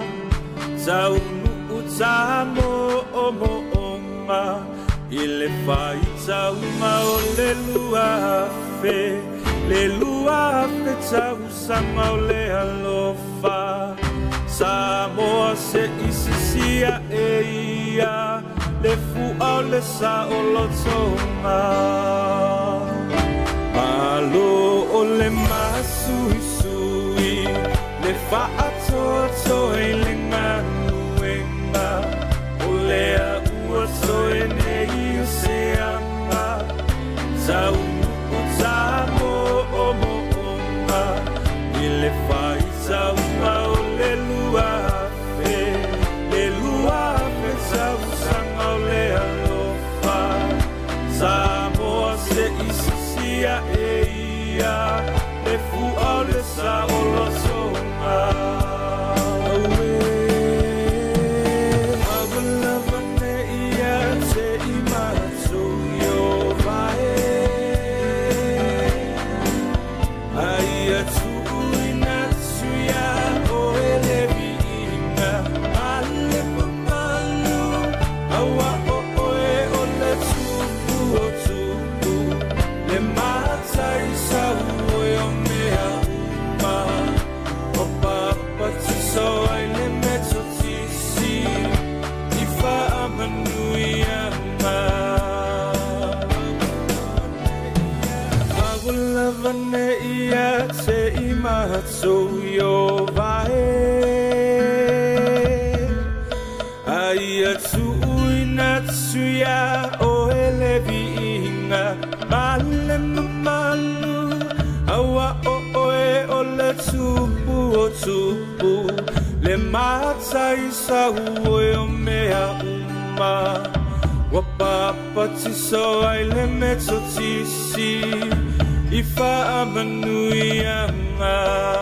taunuu tamoomoonga, i le faitauga o le 2000, le 2000 tausaga o le alofa. Samoa se isisia e ia, le fua o le saolotoga. Malo o le masuisui, le faatoatoa i le galuega, o lea ua toe nei o seaga, taunuu tamoomoonga, i le faitauga o le 2000, le 2000 tausaga o le alofa. Samoa se isisia e ia, le fua o le saolotoga. Aue. Ova ne ia te i matou i o vae. A ia tuuina atu ia o ele viiga ma le mamalu, aua o oe o le tupu o tupu, le mataisau oe o mea uma. Ua papatiso ai le metotisi i faamanuiaga.